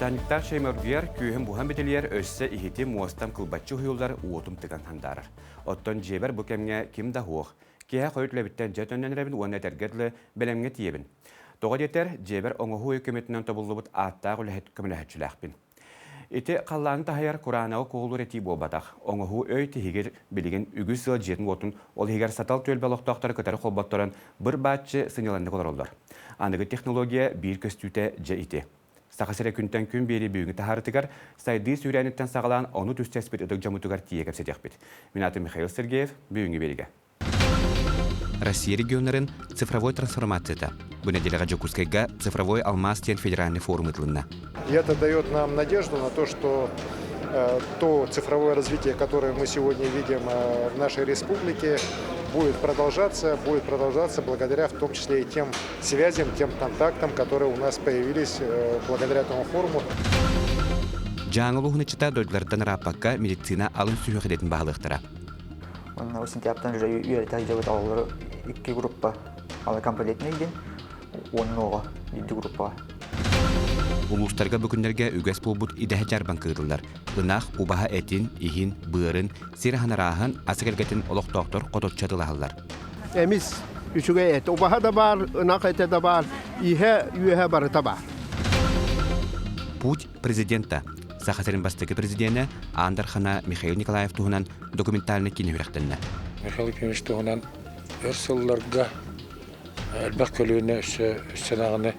Чаанньыктаах чэйим оргуйар, күөһүм буһан битилийэр, өссө иһитим, муостам кылбаччы уһуйуллар, уотум тыган хандаарар. Оттон дьиэбэр бу кэмҥэ ким да суох. Киэһэ хойут үлэбиттэн дьэ төннөн эрэбин уонна этэргэ дылы бэлэмҥэ тиийэбин. Тоҕо диэтэр, дьиэбэр оҥоһуу өй көмөтүнэн тобуллубут ааттаах үлэһит көмөлөһөөччүлээхпин. Ити халлааны таһыйар кураанаҕы куолуур этии буолбатах. Оҥоһуу өй тиһигир билигин үгүс ыал дьиэтин-уотун, ол иһигэр Сатал түөлбэ олохтоохторо кытары холботторон быр-бааччы сынньаланнык олороллор. Аныгы технология биир көстүүтэ дьэ ити. Саха сирэ күнтэн күн биэрии бүгүҥҥү таһаарытыгар сайдыы сүүрээниттэн саҕалаан ону түстэспит ытык дьоммутугар тиийэ кэпсэтиэхпит. Мин аатым Михаил Сергеев, бүгүҥҥү биэриигэ. Россия регионнарын цифровой трансформацията. Бу нэдиэлэҕэ Дьокуускайга цифровой алмаас диэн федеральный форум ыытылынна. И это дает нам надежду на то, что то цифровое развитие, которое мы сегодня видим в нашей республике, будет продолжаться благодаря в том числе и тем связям, тем контактам, которые у нас появились благодаря этому форуму. Дьааҥы улууһун ыччата дойдуларыттан ырааппакка медицина алын сүһүөх идэтин баһылыахтара. Онно сентябрьтан уже үөрэтэ сылдьабыт оҕолору икки группа алы комплектный диэн уонун оҕо биирдии группаҕа. Улуустарга бу күннэргэ үгэс буолбут идэһэ дьаарбаҥка ыытыллар. Ынах, убаһа этин, иһин, быарын, сир аһын арааһын, ас эгэлгэтин олохтоохтор хоточчу атыылаһаллар. Эмис үчүгэй эт. Убаһа да баар, ынах этэ да баар, иһэ, үөһэ барыта баар. Путь президента Саха сирин бастакы президенэ Аан Дархана Михаил Николаев туһунан документальнай киинэ үрэхтэннэ. Михаил Ефимович туһунан өр сылларга элбэх көлүөнэ өссө өссө даҕаны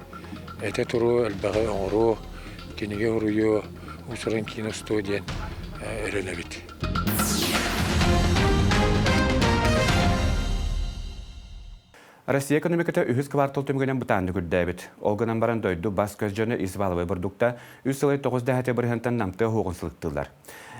этэ туруо, элбэҕи оҥоруо, кинигэ уруйуо, уус-уран киинэ устуо диэн эрэнэбит. Россия экономиката үһүс квартал түмүгүнэн бытааннык үрдээбит. Ол гынан баран дойду бас-көс дьоно ис валовай бордукта үс сылай тоҕус дэһэтэ бырыһыантан намтыа уһуоҕун сылыктыыллар.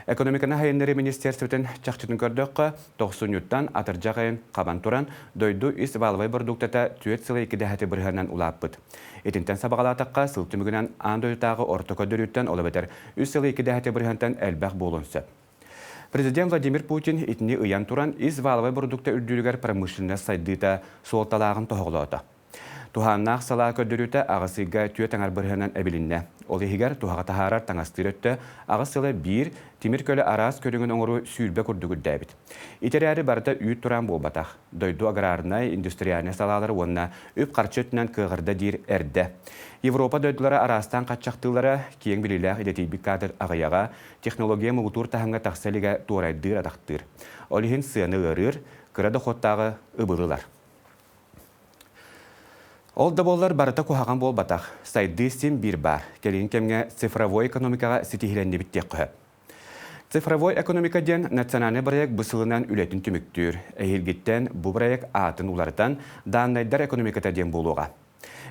Экономиканы хайыннарыы министерствотын чахчытын көрдөххө, тохсунньуттан атырдьах айын хабан туран, дойду ис валовай бордуктата түөрт сылай икки дэһэтэ бырыһыанан улааппыт. Итинтэн сабаҕалаатахха, сыл түмүгүнэн аан дойдутааҕы орто көрдөрүүттэн ол эбэтэр үс сылай икки дэһэтэ бырыһыантан элбэх буолуон сөп. Президент Владимир Путин итини ыйан туран, ис валовай бородуукта үрдүүрүгэр промышленность сайдыыта суолталааҕын тоһоҕолоото. Туһааннаах салаа көрдөрүүтэ аҕыс ыйга түөрт аҥар бырыһыанан эбилиннэ. Ол иһигэр туһаҕа таһаарар таҥастыыр өттө аҕыс сыла биир, тимир көлө араас көрүҥүн оҥоруу 20 курдук үрдээбит. Ити эрээри барыта үүт тураан буолбатах. Дойду аграрнай, индустриальнай салаалары уонна үп-харчы өттүнэн кыаҕырда диир эрдэ. Европа дойдулара араастаан хаччахтыыллара, киэҥ билиилээх идэтийбит каадыр аҕыйаҕа, технология муҥутуур таһымҥа тахса илигэ туорайдыыр-атахтыыр. Ол иһин сыана ыарыыр, кыра дохуоттааҕы ыбылы ылар. Ол да буоллар барыта куһаҕан буолбатах. Сайдыы син биир баар. Кэлин кэмҥэ цифровой экономикаҕа ситиһилэннибит диэххэ сөп. Цифровой экономика диэн национальнай бырайыак бу сылынан үлэтин түмүктүүр. Эһиилгиттэн бу бырайыак аатын уларытан, дааннайдар экономиката диэн буолуоҕа.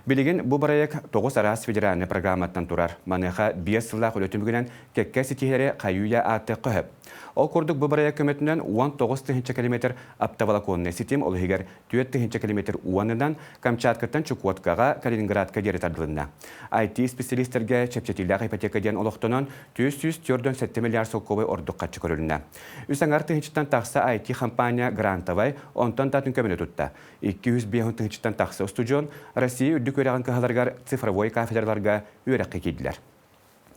Билигин бу бырайыак тоҕус араас федеральнай программаттан турар. Маныаха биэс сыллаах үлэ түмүгүнэн кэккэ ситиһиилэри хайыы-үйэ ааттыахха сөп. Ол курдук бу бырайыак көмөтүнэн 19 тыһыынча километр оптоволоконнай ситим, ол иһигэр 4 тыһыынча километр уонунан Камчаткаттан Чукоткаҕа, Калининградка диэри тардылынна. IT-специалистэргэ чэпчэтиилээх ипотека диэн олохтонон 447 миллиард солкуобай ордук харчы көрүлүннэ. Үс аҥар тыһыынчаттан тахса IT-компания грантовай, онтон да атын көмөнү тутта. 250 тыһыынчаттан тахса устудьуон Россия үрдүк үөрэҕин кыһаларыгар цифровой кафедраларга үөрэххэ киирдилэр.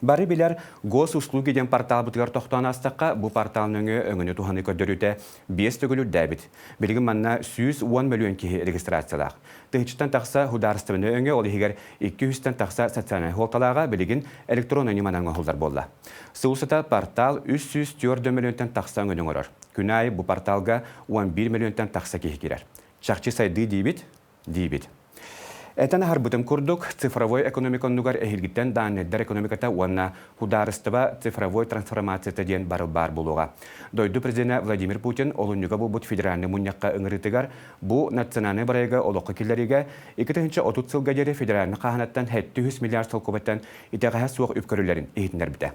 Бары билэр Госуслуги диэн порталбытыгар тохтоон аастахха, бу портал нөҥүө өҥөнү туһаныы көрдөрүүтэ биэс төгүл үрдээбит. Билигин манна 110 мөлүйүөн киһи регистрациялаах. Тыһыынчаттан тахса судаарыстыбаннай өҥө, ол иһигэр 200-тэн тахса социальнай суолталааҕа билигин электроннай ньыманан оҥоһуллар буолла. Сыл устата портал 304 мөлүйүөнтэн тахса өҥөнү оҥорор. Күн аайы бу порталга 11 мөлүйүөнтэн тахса киһи киирэр. Чахчы сайдыы диибит? Диибит. Этэн аһарбытым курдук, цифровой экономика оннугар эһиилгиттэн дааннайдар экономиката уонна судаарыстыба цифровой трансформацията диэн барыл баар буолуоҕа. Дойду президенэ Владимир Путин олунньуга буолбут федеральнай мунньахха ыҥырыытыгар бу национальнай бырайыагы олоххо киллэриигэ 2030 сылга диэри федеральнай хааһынаттан 700 миллиард солкуобайтан итэҕэһэ суох үп көрүллэрин иһитиннэрбитэ.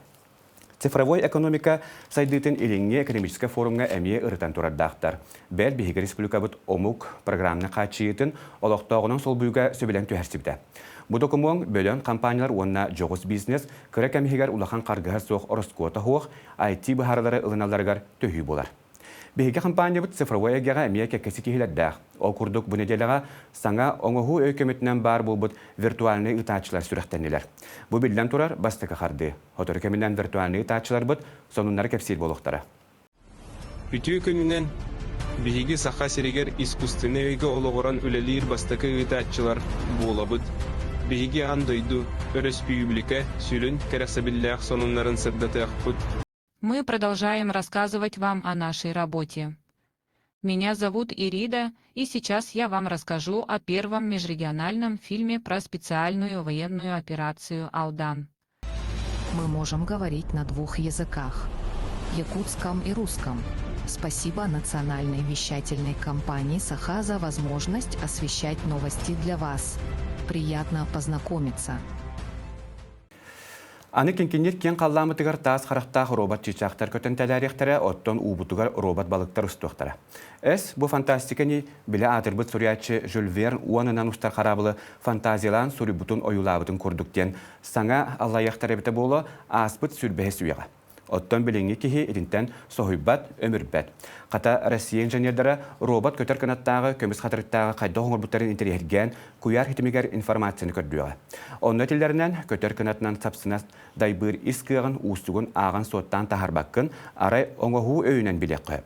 Цифровой экономика сайдыытын Илиҥҥи экономическай форумҥа эмиэ ырытан турардаахтар. Бэл, биһиги республикабыт омук программнай хааччыйыытын олохтооҕунан солбуйууга сөбүлэҥ түһэрсибитэ. Бу докумуон бөдөҥ компаниялар уонна дьоҕус бизнес кыра кэм иһигэр улахан харгыһа суох ороскуота суох IT быһаарыылары ылыналларыгар төһүү буолар. Биһиги хампаанньабыт цифровой эйгэҕэ эмиэ кэккэ ситиһиилэрдээх. Ол курдук бу нэдиэлэҕэ саҥа оҥоһуу өй көмөтүнэн баар буолбут виртуальнай ыытааччылар сүрэхтэннилэр. Бу биллэн турар бастакы хардыы. Сотору кэминэн виртуальнай ыытааччыларбыт сонуннары кэпсиир буолуохтара. Үтүө күнүнэн! Биһиги Саха сиригэр искусственнай өйгө олоҕуран үлэлиир бастакы ыытааччылар буолабыт. Биһиги аан дойду, өрөспүүбүлүкэ сүрүн кэрэхсэбиллээх сонуннарын сырдатыахпыт. Мы продолжаем рассказывать вам о нашей работе. Меня зовут Ирида, и сейчас я вам расскажу о первом межрегиональном фильме про специальную военную операцию «Алдан». Мы можем говорить на двух языках – якутском и русском. Спасибо национальной вещательной компании «Саха» за возможность освещать новости для вас. Приятно познакомиться. Аны киҥкиниир киэҥ халлааммытыгар таас харахтаах робот чыычаахтар көтөн тэлээриэхтэрэ, оттон уубутугар робот балыктар устуохтара. Эс, бу фантастиканы билэ аатырбыт суруйааччы Жюль Верн уонунан устар хараабылы фантазиялаан суруйбутун ойуулаабытын курдук диэн саҥа аллайыахтар эбитэ буолуо, ааспыт сүүрбэһис үйэҕэ. Оттон билиҥҥи киһи итинтэн соһуйбат, өмүрбэт. Хата, Россия инженердэрэ робот көтөр кынаттааҕы, көмүс хатырыктааҕы хайдах оҥорбуттарын интэриэһиргээн, куйаар ситимигэр информацияны көрдүөҕэ. Онно этиллэринэн, көтөр кынатынан сапсына дайбыыр ис кыаҕын уустугун ааҕан-суоттаан таһаарбаккын, арай оҥоһуу өйүнэн билиэххэ сөп.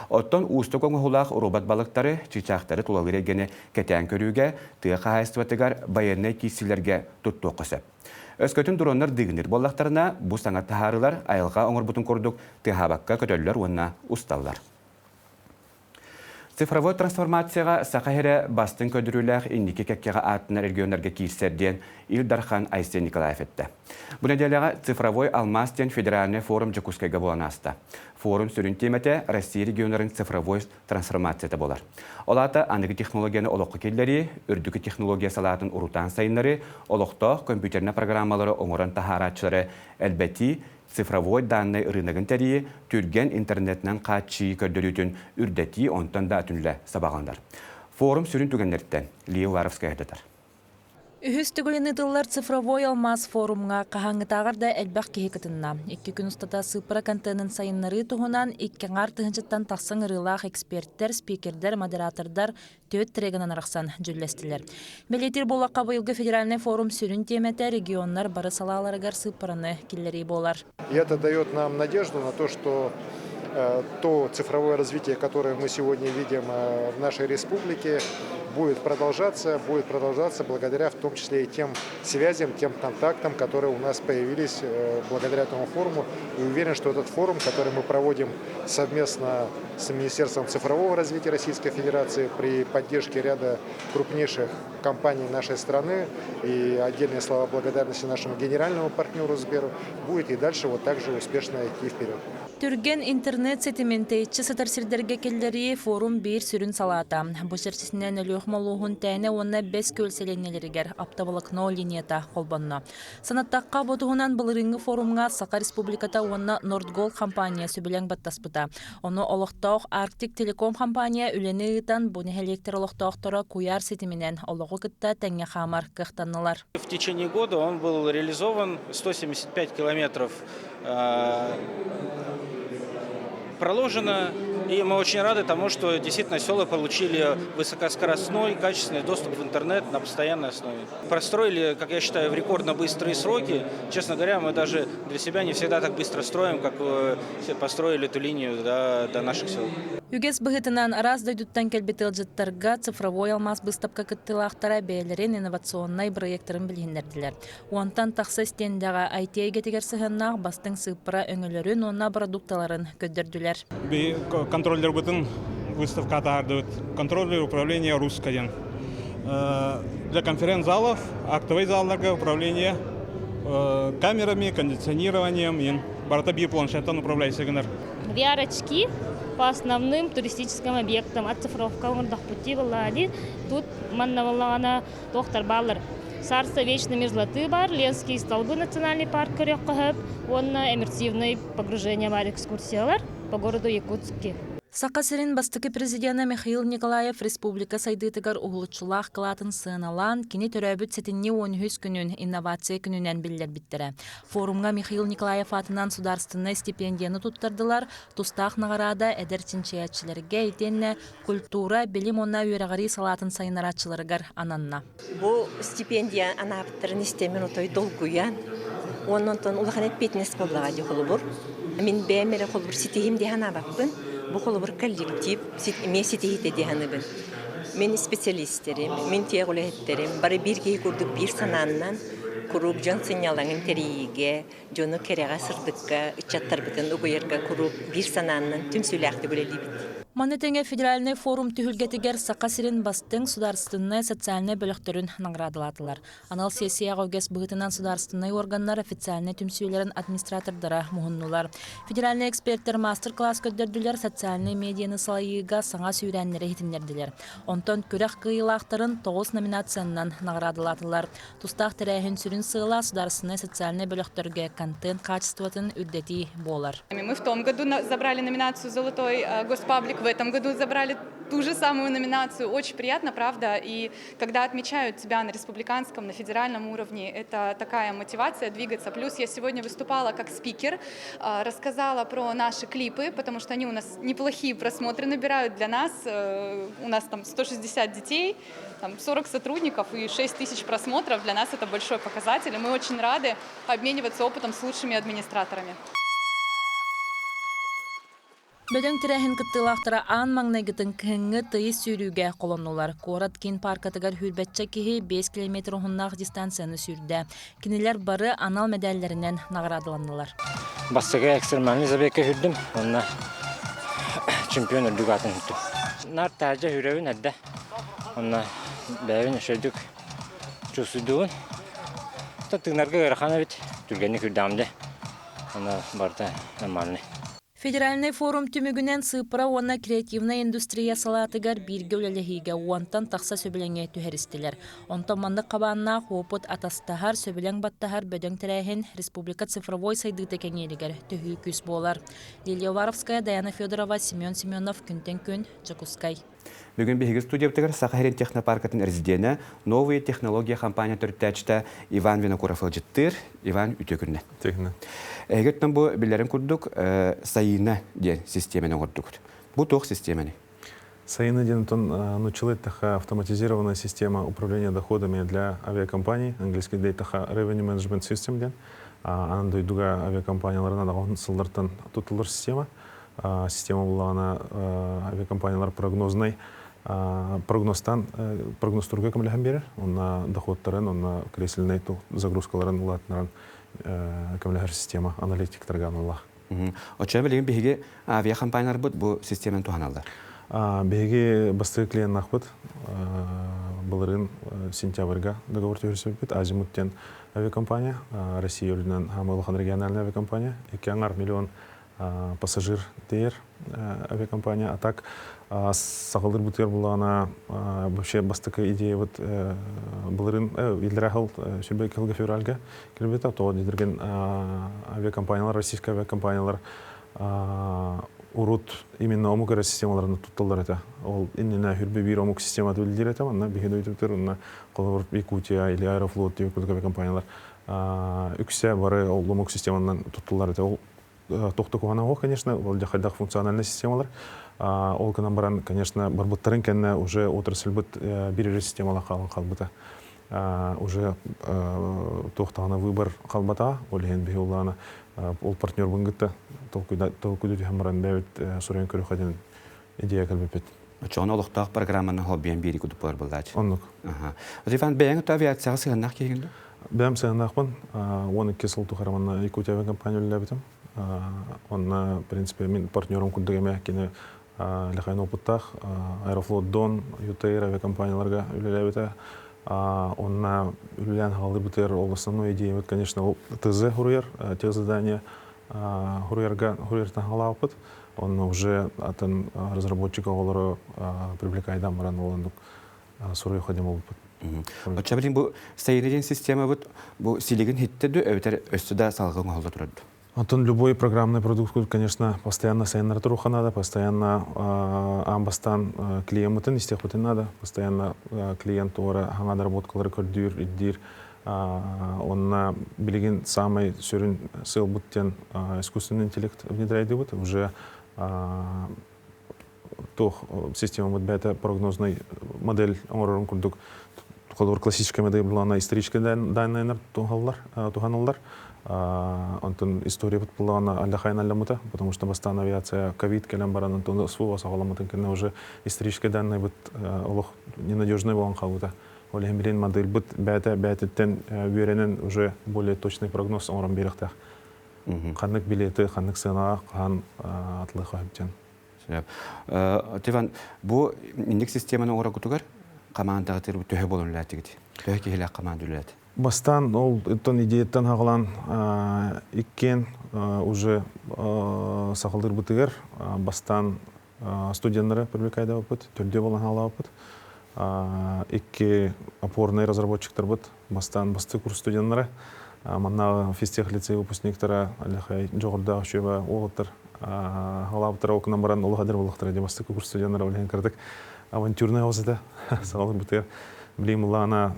Оттон уустук оҥоһуулаах робот балыктары, чыычаахтары тулалыыр эйгэни кэтээн көрүүгэ, тыа хаһаайыстыбатыгар, байыаннай киирсиилэргэ туттуохха сөп. Өскөтүн дроннар дыыгыныыр буоллахтарына, бу саҥа таһаарыылар айылҕа оҥорбутун курдук тыаһаабакка көтөллөр уонна усталлар. Цифровой трансформацияҕа Саха сирэ бастыҥ көрдөрүүлээх инники кэккэҕэ ааттанар регионнарга киирсэр диэн Ил Дархан Айсен Николаев эттэ. Бу нэдиэлэҕэ Цифровой алмаас диэн федеральнай форум Дьокуускайга буолан ааста. Форум сүрүн тиэмэтэ Россия регионнарын цифровой трансформацията буолар. Ол аата аныгы технологияны олоххо киллэрии, үрдүкү технология салаатын урутаан сайыннарыы, олохтоох компьютернай программалары оҥорон таһаарааччылары элбэтии, цифровой дааннай ырыынагын тэрийии, түргэн интернетинэн хааччыйыы көрдөрүүтүн үрдэтии онтон да атын үлэ сабаҕаланар. Форум сүрүн түгэннэриттэн Лия Уваровская ыытар. Үһүс төгүлүн ыытыллар цифровой алмаас форумҥа хаһааҥҥытааҕар да элбэх киһи кытынна. Икки күн устата сыыппара контенын сайыннарыы туһунан икки аҥаар тыһыынчаттан тахса ыҥырыылаах эксперттэр, спикердэр, модератордар түөрт трегынан арахсан дьүүллэстилэр. Бэлиэтиир буоллахха, быйылгы федеральнай форум сүрүн тиэмэтэ регионнар бары салааларыгар сыыппараны киллэрии буолар. И это дает нам надежду на то, что то цифровое развитие, которое мы сегодня видим в нашей республике, будет продолжаться, будет продолжаться благодаря в том числе и тем связям, тем контактам, которые у нас появились благодаря этому форуму. И уверен, что этот форум, который мы проводим совместно с Министерством цифрового развития Российской Федерации при поддержке ряда крупнейших компаний нашей страны и отдельные слова благодарности нашему генеральному партнеру Сберу, будет и дальше вот так же успешно идти вперед. Түргэн интернет ситимин тэйиччи сытар сирдэргэ киллэрии форум биир сүрүн салаата. Бу чэрчитинэн Өлүөхүмэ улууһун Тээнэ уонна Бэс Күөл сэлиэнньэлэригэр оптоволокно линията холбонно. Санаттахха, бу туһунан былырыыҥҥы форумҥа Саха Республиката уонна Нордгол компания сөбүлэҥ баттаспыта. Ону олохтоох Арктик Телеком компания үлэни ыытан, бу нэһилиэктэр олохтоохторо куйаар ситиминэн олоҕу кытта тэҥҥэ хаамар кыахтаннылар. В течение года он был реализован 175 километров проложено. И мы очень рады тому, что действительно села получили высокоскоростной, качественный доступ в интернет на постоянной основе. Простроили, как я считаю, в рекордно быстрые сроки. Честно говоря, мы даже для себя не всегда так быстро строим, как построили эту линию до наших сел. Үгэс быһыытынан араас дойдуттан кэлбит ыалдьыттарга цифровой алмаас быыстапка кыттыылаахтара бэйэлэрин инновационнай бырайыактарын билиһиннэрдилэр. Уонтан тахса истиэндэҕэ IT эйгэтигэр сыһыаннаах бастыҥ сыыппара өҥөлөрүн уонна бородуукталарын көрдөрдүлэр. Контроллербытын выставка таһаардыбыт. Контроллер управления русско диэн. Для конференц-залов, актовый залларга управление камерами, кондиционированием, барыта биир планшеттан управляйся гынар. VR-очки по основным туристическим объектам оцифровка оҥордохпут буолла Тут манна буоллаҕына туохтар бааллар. Царство вечной мерзлоты бар, Ленские столбы национальный парк көрүөххэ сөп уонна иммерсивный погружение бар экскурсиялар по городу Якутске. Саха сирин бастакы президенэ Михаил Николаев республика сайдыытыгар уһулуччулаах кылаатын сыаналаан, кини төрөөбүт сэтинньи 13 күнүн инновация күнүнэн биллэрбиттэрэ. Форумҥа Михаил Николаев аатынан судаарыстыбаннай стипендияны туттардылар, тустаах наҕараада эдэр чинчийээччилэргэ итиэннэ культура, билим уонна үөрэҕирии салаатын сайыннарааччыларыгар ананна. Бу стипендия анаабыттарын истэммин отой долгуйан, уонна онтон улахан эппиэтинэс буоллаҕа дии холобур. Мин бэйэм эрэ холобур ситиһим дии санаабаппын. Бу холобур коллектив эмиэ ситиһиитэ дии саныыбын. Мин специалистерим, мин тиэх үлэһиттэрим бары биир киһи курдук биир санааннан куруук дьон сынньалаҥын тэрийиигэ, дьону кэрэҕэ, сырдыкка, ыччаттарбытын угуйарга куруук биир санааннан түмсүүлээхтик үлэлиибит. Маны тэҥэ федеральнай форум түһүлгэтигэр Саха сирин бастыҥ судаарыстыбаннай социальнай бөлөхтөрүн наҕараадалаатылар. Анал сессияҕа үгэс быһыытынан судаарыстыбаннай уорганнар официальнай түмсүүлэрин администратордара муһуннулар. Федеральнай эксперттэр маастар-кылаас көрдөрдүлэр, социальнай медианы салайыыга саҥа сүүрээннэри иһитиннэрдилэр. Онтон күрэх кыайыылаахтарын тоҕус номинациянан наҕараадалаатылар. Тустаах тэрээһин сүрүн сыала судаарыстыбаннай социальнай бөлөхтөргө контент хаачыстыбатын үрдэтии буолар. Мы в том году забрали номинацию «Золотой госпаблик», в этом году забрали ту же самую номинацию. Очень приятно, правда. И когда отмечают тебя на республиканском, на федеральном уровне, это такая мотивация двигаться. Плюс я сегодня выступала как спикер, рассказала про наши клипы, потому что они у нас неплохие просмотры набирают для нас. У нас там 160 детей, там 40 сотрудников и 6 тысяч просмотров. Для нас это большой показатель, и мы очень рады обмениваться опытом с лучшими администраторами. Бөдөҥ тэрээһин кыттыылаахтара аан маҥнайгытын кыһыҥҥы тыйыс сүүрүүгэ холоннулар. Куорат киин пааркатыгар сүүрбэччэ киһи 5 километр уһуннаах дистанцияны сүүрдэ. Кинилэр бары анал мэдээллэринэн наҕараадаланнылар. Бастакы экстремальный забегка сүүрдүм, онно чемпион үрдүк аатын сүттүм. Нар таһырдьа сүүрэбин эрдэ. Онно бэйэбин үчүгэйдик чувствуйдуубун. Тыынарга ыарахан эбит, түргэнник сүүрдэҕим дии. Онно барыта нормальный. Федеральнай форум түмүгүнэн сыыппара уонна креативнай индустрия салаатыгар бииргэ үлэлэһиигэ уонтан тахса сөбүлэҥи түһэристилэр. Онтон маннык хабааннаах уопут атастаһар, сөбүлэҥ баттаһар бөдөҥ тэрээһин республика цифровой сайдыыта кэҥииригэр төһүү күүс буолар. Лилия Уваровская, Даяна Федорова, Семен Семенов, Күнтэн күн, Дьокуускай. Бүгүн биһиги студиябытыгар Саха сирин технопаркатын резиденэ, Новые технологии компания төрүттээччитэ Иван Винокуров ыалдьыттыыр. Иван, үтүө күннэ. Үтүө Эһигиттэн бу билэрин курдук Сайына диэн систиэмэни оҥордугут. Бу туох систиэмэний? Сайына диэн онтон нууччалыы эттэххэ автоматизированная система управления доходами для авиакомпаний, английский диэтэххэ Revenue Management System диэн. Аан дойдуга авиакомпанияларынан аҕыс сыллартан туттуллар система. Система буллаҕына авиакомпаниялар прогнознай прогнозтан прогнозтурга көмөлөһөн биэрэр. Онно доходтарын, онно кресельнай загрузкаларын улаатынаран көмөлөһөр система аналитиктарга аналлаах. Оччо билигин биһиги авиакомпанияларбыт бу системаны туһаналлар. Биһиги бастакы клиеннаахпыт былырыын сентябрьга договор түһэрсибиппит. Азимут диэн авиакомпания, Россия үрдүнэн хаамыы улахан региональная авиакомпания. 2,5 миллион пассажир тиэр авиакомпания. А так саҕалыыр бытыгар булаана вообще бастакы идея вот былырын иллэрэ сүрбэ кылга февральга кэлбитэ тоҕо диэтэргин авиакомпаниялар российскай авиакомпаниялар урут именно омук эрэ системаларын тутталлар этэ. Ол иннинэ хүрбэ биир омук системата үлэлиир этэ. Манна биһи дойдубутугар онно холобур Якутия или Аэрофлот диэн курдук авиакомпаниялар үксэ бары ол омук системанан туттуллар этэ. Ол тохтокуһана конечно, ол хайдах функциональная системалар. Ол гынан баран, конечно, барбыттарын кэннэ уже отрасльбыт биир системалар хаалан қалбыта. Уже туохтаҕына выбор қалбата, ол иһин биһи улаана ол партнербын кытта толкуйда түһэн баран бэйэбит суруйан көрүөххэ диэн идея кэлбиппит. Оччоҕуна олохтоох программаны хоббиан биири кудук болар буллаач. Оннук. Иван, бэйэҥ авиацияҕа сыһыаннаах киһигин дуо? Бэйэм сыһыаннаахпын. 12 сыл тухары манна Якутия авиакомпания үлэлээбитим. Онно, в принципе, мин партнерум курдук эмэ кини лэхэйин опыттаах Аэрофлот Дон, ЮТР авиакомпанияларга үлэлээбитэ. Онно үлэлээн хаалларбытыгар ол основной идея, вот, конечно, ол ТЗ хуруйар, те задания хуруйарга хуруйартан хаалаабыппыт. Онно уже атын разработчик оҕолору привлекайдан баран ол оннук суруйуха диэн буолбуппут. Оччо билин бу сайыны диэн системабыт бу силигин хитте ду эбэтэр өссө да салгын оһолло турар ду? Онтон любой программный продукт, конечно, постоянно сайыннара туруохха надо, постоянно аан бастаан клиеммытын истиэхпитин надо, постоянно клиент туора хаҥа доработкалары көрдүүр, ирдиир. Онно билигин самай сүрүн сыалбыт диэн искусственный интеллект внедряйдыбыт. Уже туох системабыт бэйэтэ прогнозный модель оҥорорун курдук холобур классическая модель булаана историческай данныйнар туһаналлар. Онтон историябыт буллаҕына аллахайын алламмыта, потому что бастаан авиация ковид кэлэн баран онтон СВО саҕаламмытын кэннэ уже историческай данныйбыт олох ненадежный буолан хаалбыта. Ол иһин билин модельбыт бэйэтэ бэйэтиттэн үөрэнэн уже более точный прогноз оҥорон биэриэхтээх. Ханнык билеты, ханнык сыанаҕа хаһан атылыха сөптөн. Тиван, бу инник системаны оҥороргутугар командаҕытыр төһө буолан үлэлээтигит? Төһө киһилээх команда үлэлээтэ? Бастаан ол оттон идеяттан хаҕалаан иккиэн уже сахалыырбытыгар бастаан студеннары привлекайдабыппыт, төрдүө буолан хаалаабыппыт. Икки опорный разработчиктарбыт бастаан бастыы курс студеннара, маннааҕы физтех лицей выпускниктара Алехай Дьоҕурдаах үчүөбэ уолаттар хаалаабыттара ол гынан баран олох эдэр буоллахтара дии бастакы курс студеннара ол иһин кыратык авантюрнай оҕус этэ саҕаларбытыгар билигин былаана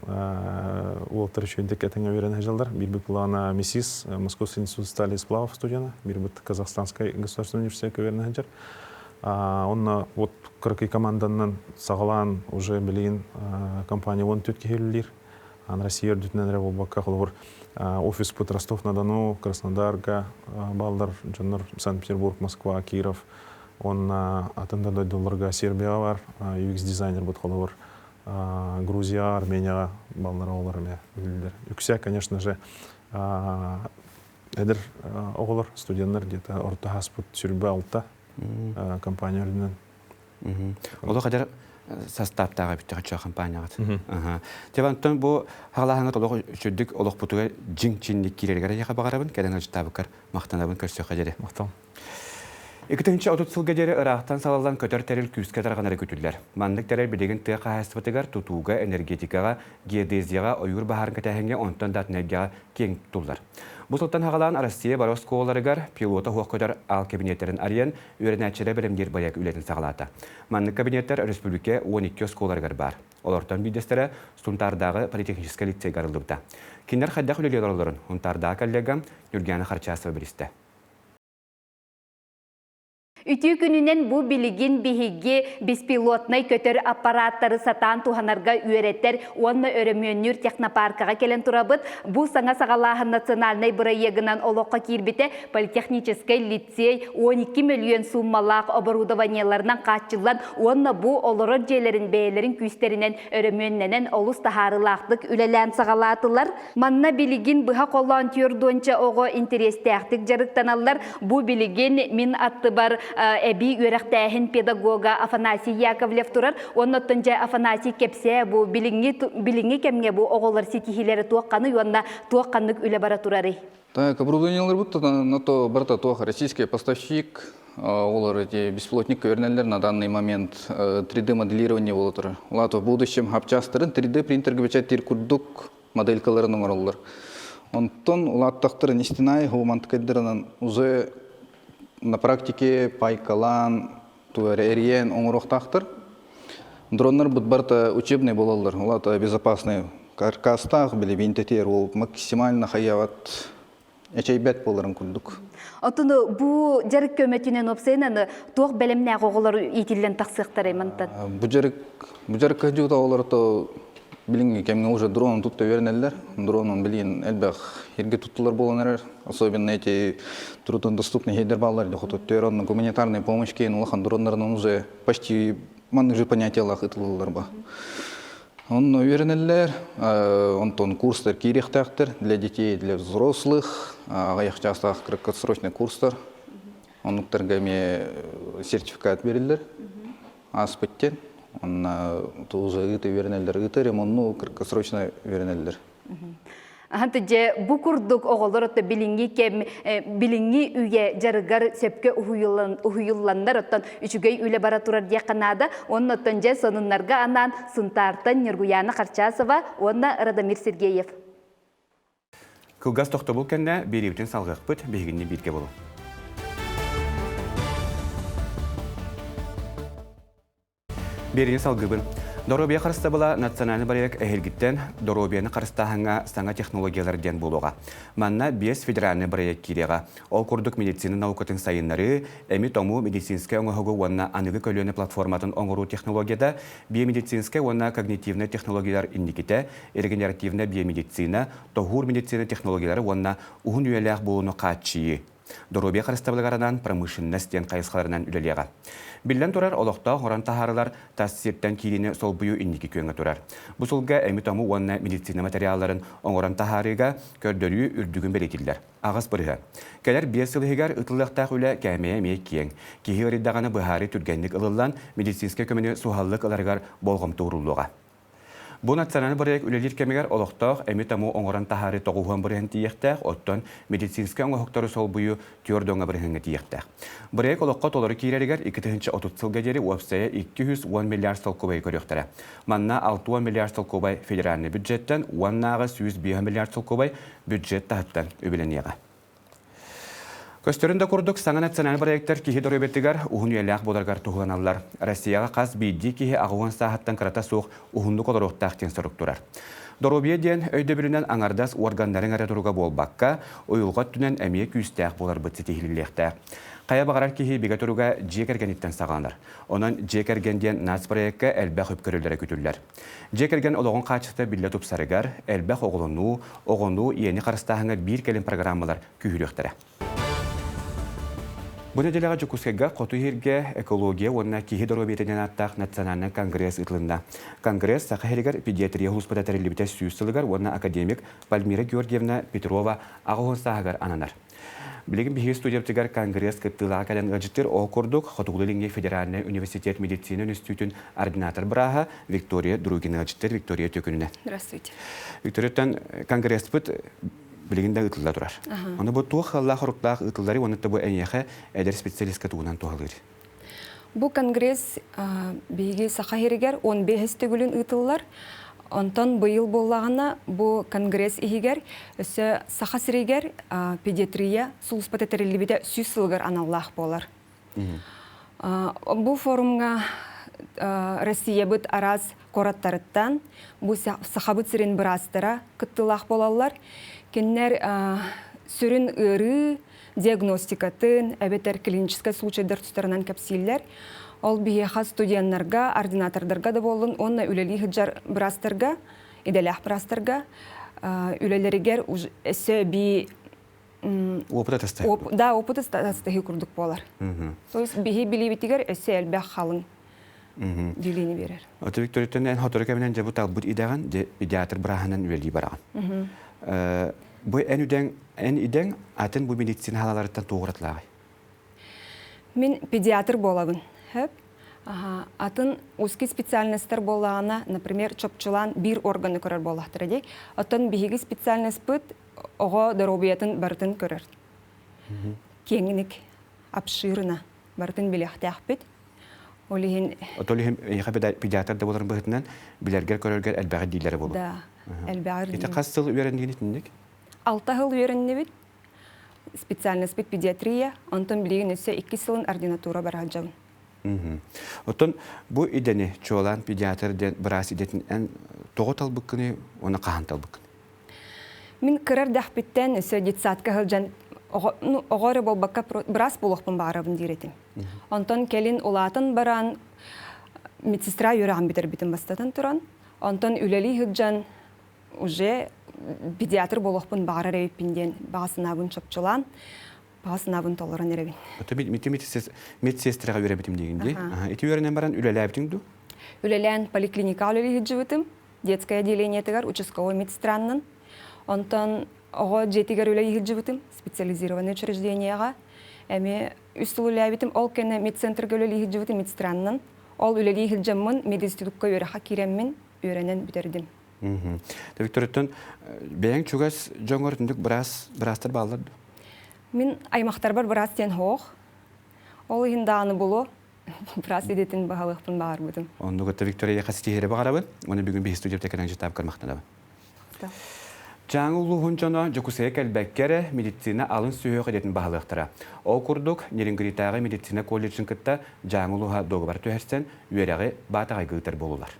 уолаттар үчүгэйдик этэҥҥэ үөрэнэ сылдьаллар биирбит былаана МИСИС Московский институт стали и сплавов студена биирбит Казахстанскай государственный университетка үөрэнэ сылдьар онно вот кыракый команданан саҕалаан уже билигин компания 14 киһи үлэлиир Россия үрдүтүнэн эрэ буолбакка холобур офиспыт Ростов-на-Дону, Краснодарга бааллар дьоннор Санкт-Петербург, Москва, Киров уонна атын да дойдуларга Сербияҕа бар UX дизайнербыт холобур Грузияҕа, Арменияҕа баллар оҕолор эмиэ үлэлииллэр. Үксэ, конечно же, эдэр оҕолор, студеннар где-то орто ааспыт сүрбэ алта компания үрдүнэн. Олох эдэр састааптаах эбит чо компанияҕыт. Тевантон бу хаалааһыҥҥа олох үчүрдүк олохпутугар дьиҥ чинник киирэригэр эйиэхэ баҕарабын, кэлэн ыалдьыттаабыккар махтанабын көрсүөххэ диэри. Махтал. 2030 сылга диэри ыраахтан салаллан көтөр тэрил күүскэ тарҕанара күтүллэр. Маннык тэрил билигин тыа хаһаайыстыбатыгар, тутууга, энергетикаҕа, геодезияҕа, ойуур баһаарын кэтэһиҥҥэ, онтон да атын эйгэҕэ киэҥ тутуллар. Бу сылтан хаҕалаан Россия бары оскуолаларыгар пилота суох көтөр аал кэбиниэттэрин арыйан, үөрэнээччилэр бэлэмниир бырайыак үлэтин саҕалаата. Маннык кабинеттар өрөспүүбүлүкэ 12 оскуолаларыгар баар. Олортон биирдэстэрэ Сунтаардааҕы политехническай лицейгэ арыллыбыта. Кинилэр хайдах үлэлии олороллорун Сунтаардааҕы коллегам Ньургиана Харчасова билистэ. Үтүү күнүнэн бу билигин биһиги беспилотнай көтөр аппараттары сатаан туһанарга үөрэтэр уонна өрөмүөннүүр технопаркаҕа кэлэн турабыт. Бу саҥа саҕалааһын национальнай бырайыагынан олоххо киирбитэ политехническэй лицей 12 мөлүйүөн сууммалаах оборудованиеларынан хааччыллан уонна бу олорор дьиэлэрин бэйэлэрин күүстэринэн өрөмүөннэнэн олус таһаарыылаахтык үлэлээн саҕалаатылар. Манна билигин быһа холоон түөрдуонча оҕо интэриэстээхтик дьарыктаналлар. Бу билигин мин аттыбар эбии үөрэхтээһин педагога Афанасий Яковлев турар. Оннуттан дьэ Афанасий кэпсээ бу билиҥҥи билиҥҥи кэмҥэ бу оҕолор ситиһиилэрэ туохханый уонна туох ханнык үлэ бара турарый? Так, оборудованиелар будто на то барыта туох российский поставщик, олар эти беспилотник көрүнэллэр на данный момент 3D моделирование болотор. Улаата в будущем хапчастарын 3D принтерге печаттиир курдук моделькаларын оҥороллор. Онтон улааттахтарын истинай хуумантыкайдарынан уже на практике пайкалаан туара эрийэн оҥоруохтаахтар. Дроннар бут барыта учебный болаллар. Улаата безопасный каркастаах били винтетер ол максимально хайават эчэйбэт буоларын курдук. Оттон бу дьарык көмөтүнэн уопсайынан туох бэлэмнээх оҕолор иитиллэн тахсыахтарай мантан? Бу дьарык бу дьарыкка дьута оҕолор то билиҥҥи кэмҥэ уже дронун тутта үөрэнэллэр. Дронун билигин элбэх иргэ туттулар буолан эрэр. Особенно эти труднодоступные хейдер бааллар хотуттер онно гуманитарная помощь кейин улахан дроннарынан уже почти маннык же понятиялаах ытылыллар ба. Онно үөрэнэллэр, онтон курстар киириэхтээхтэр для детей, для взрослых, аҕыйах чаастаах краткосрочный курстар. Оннуктарга эмиэ сертификат бериллэр. Ааспыт Онно уже ыыта үөрэнэллэр, ыыта ремонну краткосрочно үөрэнэллэр. Аһанты дьэ бу курдук оҕолор отто билиҥҥи кэм билиҥҥи үйэ дьарыгар сөпкө уһуйулланнар оттон үчүгэй үлэ бара турар диэххэ наада. Уонна оттон дьэ сонуннарга анаан Сунтаартан Ньургуяна Харчасова уонна Радомир Сергеев. Кылгас тохтобул кэннэ биэриибитин салҕыахпыт, биһигинни бииргэ буолуҥ. Биэриини салгыыбын. Доруобуйа харыстабыла национальный бырайыак эһиилгиттэн доруобуйаны харыстааһыҥҥа саҥа технологиялар диэн буолуоҕа. Манна биэс федеральнай бырайыак киириэҕэ. Ол курдук медицина наукатын сайыннарыы, эми-тому медицинскэй оҥоһугу уонна аныгы көлүөнэ платформатын оҥоруу технологията, биомедицинскэй уонна когнитивнай технологиялар инникитэ, регенеративнай биомедицина, тоһуур медицина технологиялара уонна уһун үйэлээх буолууну хааччыйыы. Доруобуйа харыстабылыгар анаан промышленность диэн хайысхаларынан үлэлиэҕэ. Биллэн турар, олохтоох оҥорон таһаарылар тас сиртэн киириини солбуйуу инники күөҥҥэ турар. Бу сылга эми-тому уонна медицина материалларын оҥорон таһаарыыга көрдөрүү үрдүгүн бэлиэтииллэр. 8%. Кэлэр 5 сыл иһигэр ыытыллыахтаах үлэ кээмэйэ эмиэ киэҥ. Киһи ыарыйдаҕына быһаарыы түргэнник ылыллан, медицинскэй көмөнү суһаллык ыларыгар болҕомто ууруллуоҕа. Бу национальнай бырайыак үлэлиир кэмигэр олохтоох эми-тому оҥорон таһаарыы 90% тиийиэхтээх, оттон медицинскэй оҥоһуктары солбуйуу 40 бырыһыаҥҥа тиийиэхтээх. Бырайыак олоххо толору киирэригэр 2030 сылга диэри уопсайа 210 миллиард солкуобайы көрүөхтэрэ. Манна 60 миллиард солкуобай федеральнай бюджеттэн уоннааҕы 105 миллиард солкуобай бюджет таһыттан үбүлэниэҕэ. Көстөрүн да курдук, саҥа национальнай проектар киһи доруобуйатыгар уһун үйэлээх буоларыгар туһуланаллар. Россияҕа хас биирдии киһи 80 сааһыттан кырата суох уһуннук олоруохтаах диэн сорук турар. Доруобуйа диэн өйдөбүлүнэн аҥардас уорганнарыҥ эрэ туруга буолбакка, уйулҕа өттүнэн эмиэ күүстээх буоларбыт ситиһиллиэхтээх. Хайа баҕарар киһи бигэ туруга дьиэ кэргэниттэн саҕаланар. Онон дьиэ кэргэн диэн нацпроекка элбэх үп көрүллэрэ күтүллэр. Дьиэ кэргэн олоҕун хаачыстыбата биллэ тупсарыгар, элбэх оҕолонуу, оҕону, ийэни харыстааһыҥҥа биир кэлим программалар күүһүрүөхтэрэ. Бу нэдиэлэҕэ Дьокуускайга Хоту иһиргэ экология уонна киһи доруобуйата диэн ааттаах национальнай конгресс ыытылынна. Конгресс Саха сиригэр педиатрия сулууспата тэриллибитэ 100 сылыгар уонна академик Пальмира Георгиевна Петрова 80 сааһыгар ананар. Билигин биһиги студиябытыгар конгресс кыттыылааҕа кэлэн ыалдьыттыыр ол курдук Хотугулуу-Илиҥҥи федеральнай университет медицина үнүстүүтүн ординатор бырааһа Виктория Другина ыалдьыттыыр Виктория Төкүнүнэ. Здравствуйте. Викторияттан конгресспыт билигин да ыытылла турар. Ону бу туох сыаллаах-соруктаах ыытылларый уонна бу эйиэхэ эдэр специалистка тугунан туһалыыр? Бу конгресс биһиги Саха сиригэр 15 төгүлүн ыытыллар. Онтон быйыл буоллаҕына бу конгресс иһигэр өссө Саха сиригэр педиатрия сулууспата тэриллибитэ 100 сылыгар аналлаах буолар. Бу форумҥа Россиябыт араас куораттарыттан бу Сахабыт сирин быраастара кыттыылаах буолаллар. Кинилэр сүрүн ыарыы диагностикатын эбэтэр клиническэй случайдар тустарынан кэпсииллэр. Ол биһиэхэ студеннарга, ординатордарга да буоллун уонна үлэлии сылдьар быраастарга, идэлээх быраастарга үлэлэригэр өссө эбии Опыт атастаһыы. Да, опыт атастаһыы курдук буолар. То есть биһи билиибитигэр өссө элбэх халыҥ билиини биэрэр. Ото Викторияттан эн сотору кэминэн дьэ бу талбыт идэҕин дьэ педиатр бырааһынан үлэлии бараҕын. Бу эн үдэҥ эн идэҥ атын бу медицина халаларыттан туох уратылааҕый? Мин педиатр буолабын. Хөп. Атын узкий специальностьтар буоллаҕына, например, чопчулаан биир органы көрөр буоллахтара дии. Оттон биһиги специальностьпыт оҕо доруобуйатын барытын көрөр. Киэҥник, обширно барытын билиэхтээхпит. Ол иһин... Ол иһин эйиэхэ педиатр да буоларын быһыытынан билэргэр-көрөргөр элбэҕи дииллэрэ буолуо. Да, элбэҕи Ити хас сыл үөрэннигин итинник? 6 сыл үөрэннибит. Специальностьпыт педиатрия, онтон билигин өссө 2 сылын ординатура бара сылдьабын. Оттон бу идэни, чуолаан педиатр диэн быраас идэтин эн тоҕо талбыккыный уонна хаһан талбыккыный? Мин кыра эрдэхпиттэн өссө детсадка сылдьан оҕо эрэ буолбакка быраас буолуохпун баҕарабын диир этим. Онтон кэлин улаатан баран медсестра үөрэҕин бүтэрбитим бастатан туран. Онтон үлэлии сылдьан уже педиатр буолуохпун баҕарар эбиппин диэн баҕа санаабын чопчулаан, баҕа санаабын толорон эрэбин. Медсестраҕа үөрэбитим диигин дии. Ити үөрэнэн баран үлэлээбитиҥ дуу? Үлэлээн поликлиникаҕа үлэлии сылдьыбытым. Детское отделениетыгар участковой медсестраннан. Онтон оҕо дьиэтигэр үлэлии сылдьыбытым, специализированное учреждениеҕа. Эмиэ үс сыл үлэлээбитим. Ол кэннэ медцентрга үлэлии сылдьыбытым медсестраннан. Ол үлэлии сылдьаммын мединститукка үөрэххэ киирэммин үөрэнэн бүтэрдим. Викторияттан бэйэҥ чугас дьоҥҥор түндүк быраас быраастар бааллар дуо? Мин аймахтарбар быраас диэн суох. Ол иһин даҕаны булуо быраас идэтин баһылыахпын баҕарбытым. Оннук Виктория хас ситиһири баҕарабын. Уонна бүгүн биһи студия кэлэн житаап көрмөхтөнөбүн. Дьааҥы улууһун дьоно Дьокуускайга кэлбэккэ эрэ медицина алын сүһүөх идэтин баһылыахтара. Ол курдук, Нерюнгритааҕы медицина колледжын кытта Дьааҥы улууһа дуогабар түһэрсэн, үөрэҕи Баатаҕайга ыытар буоллулар.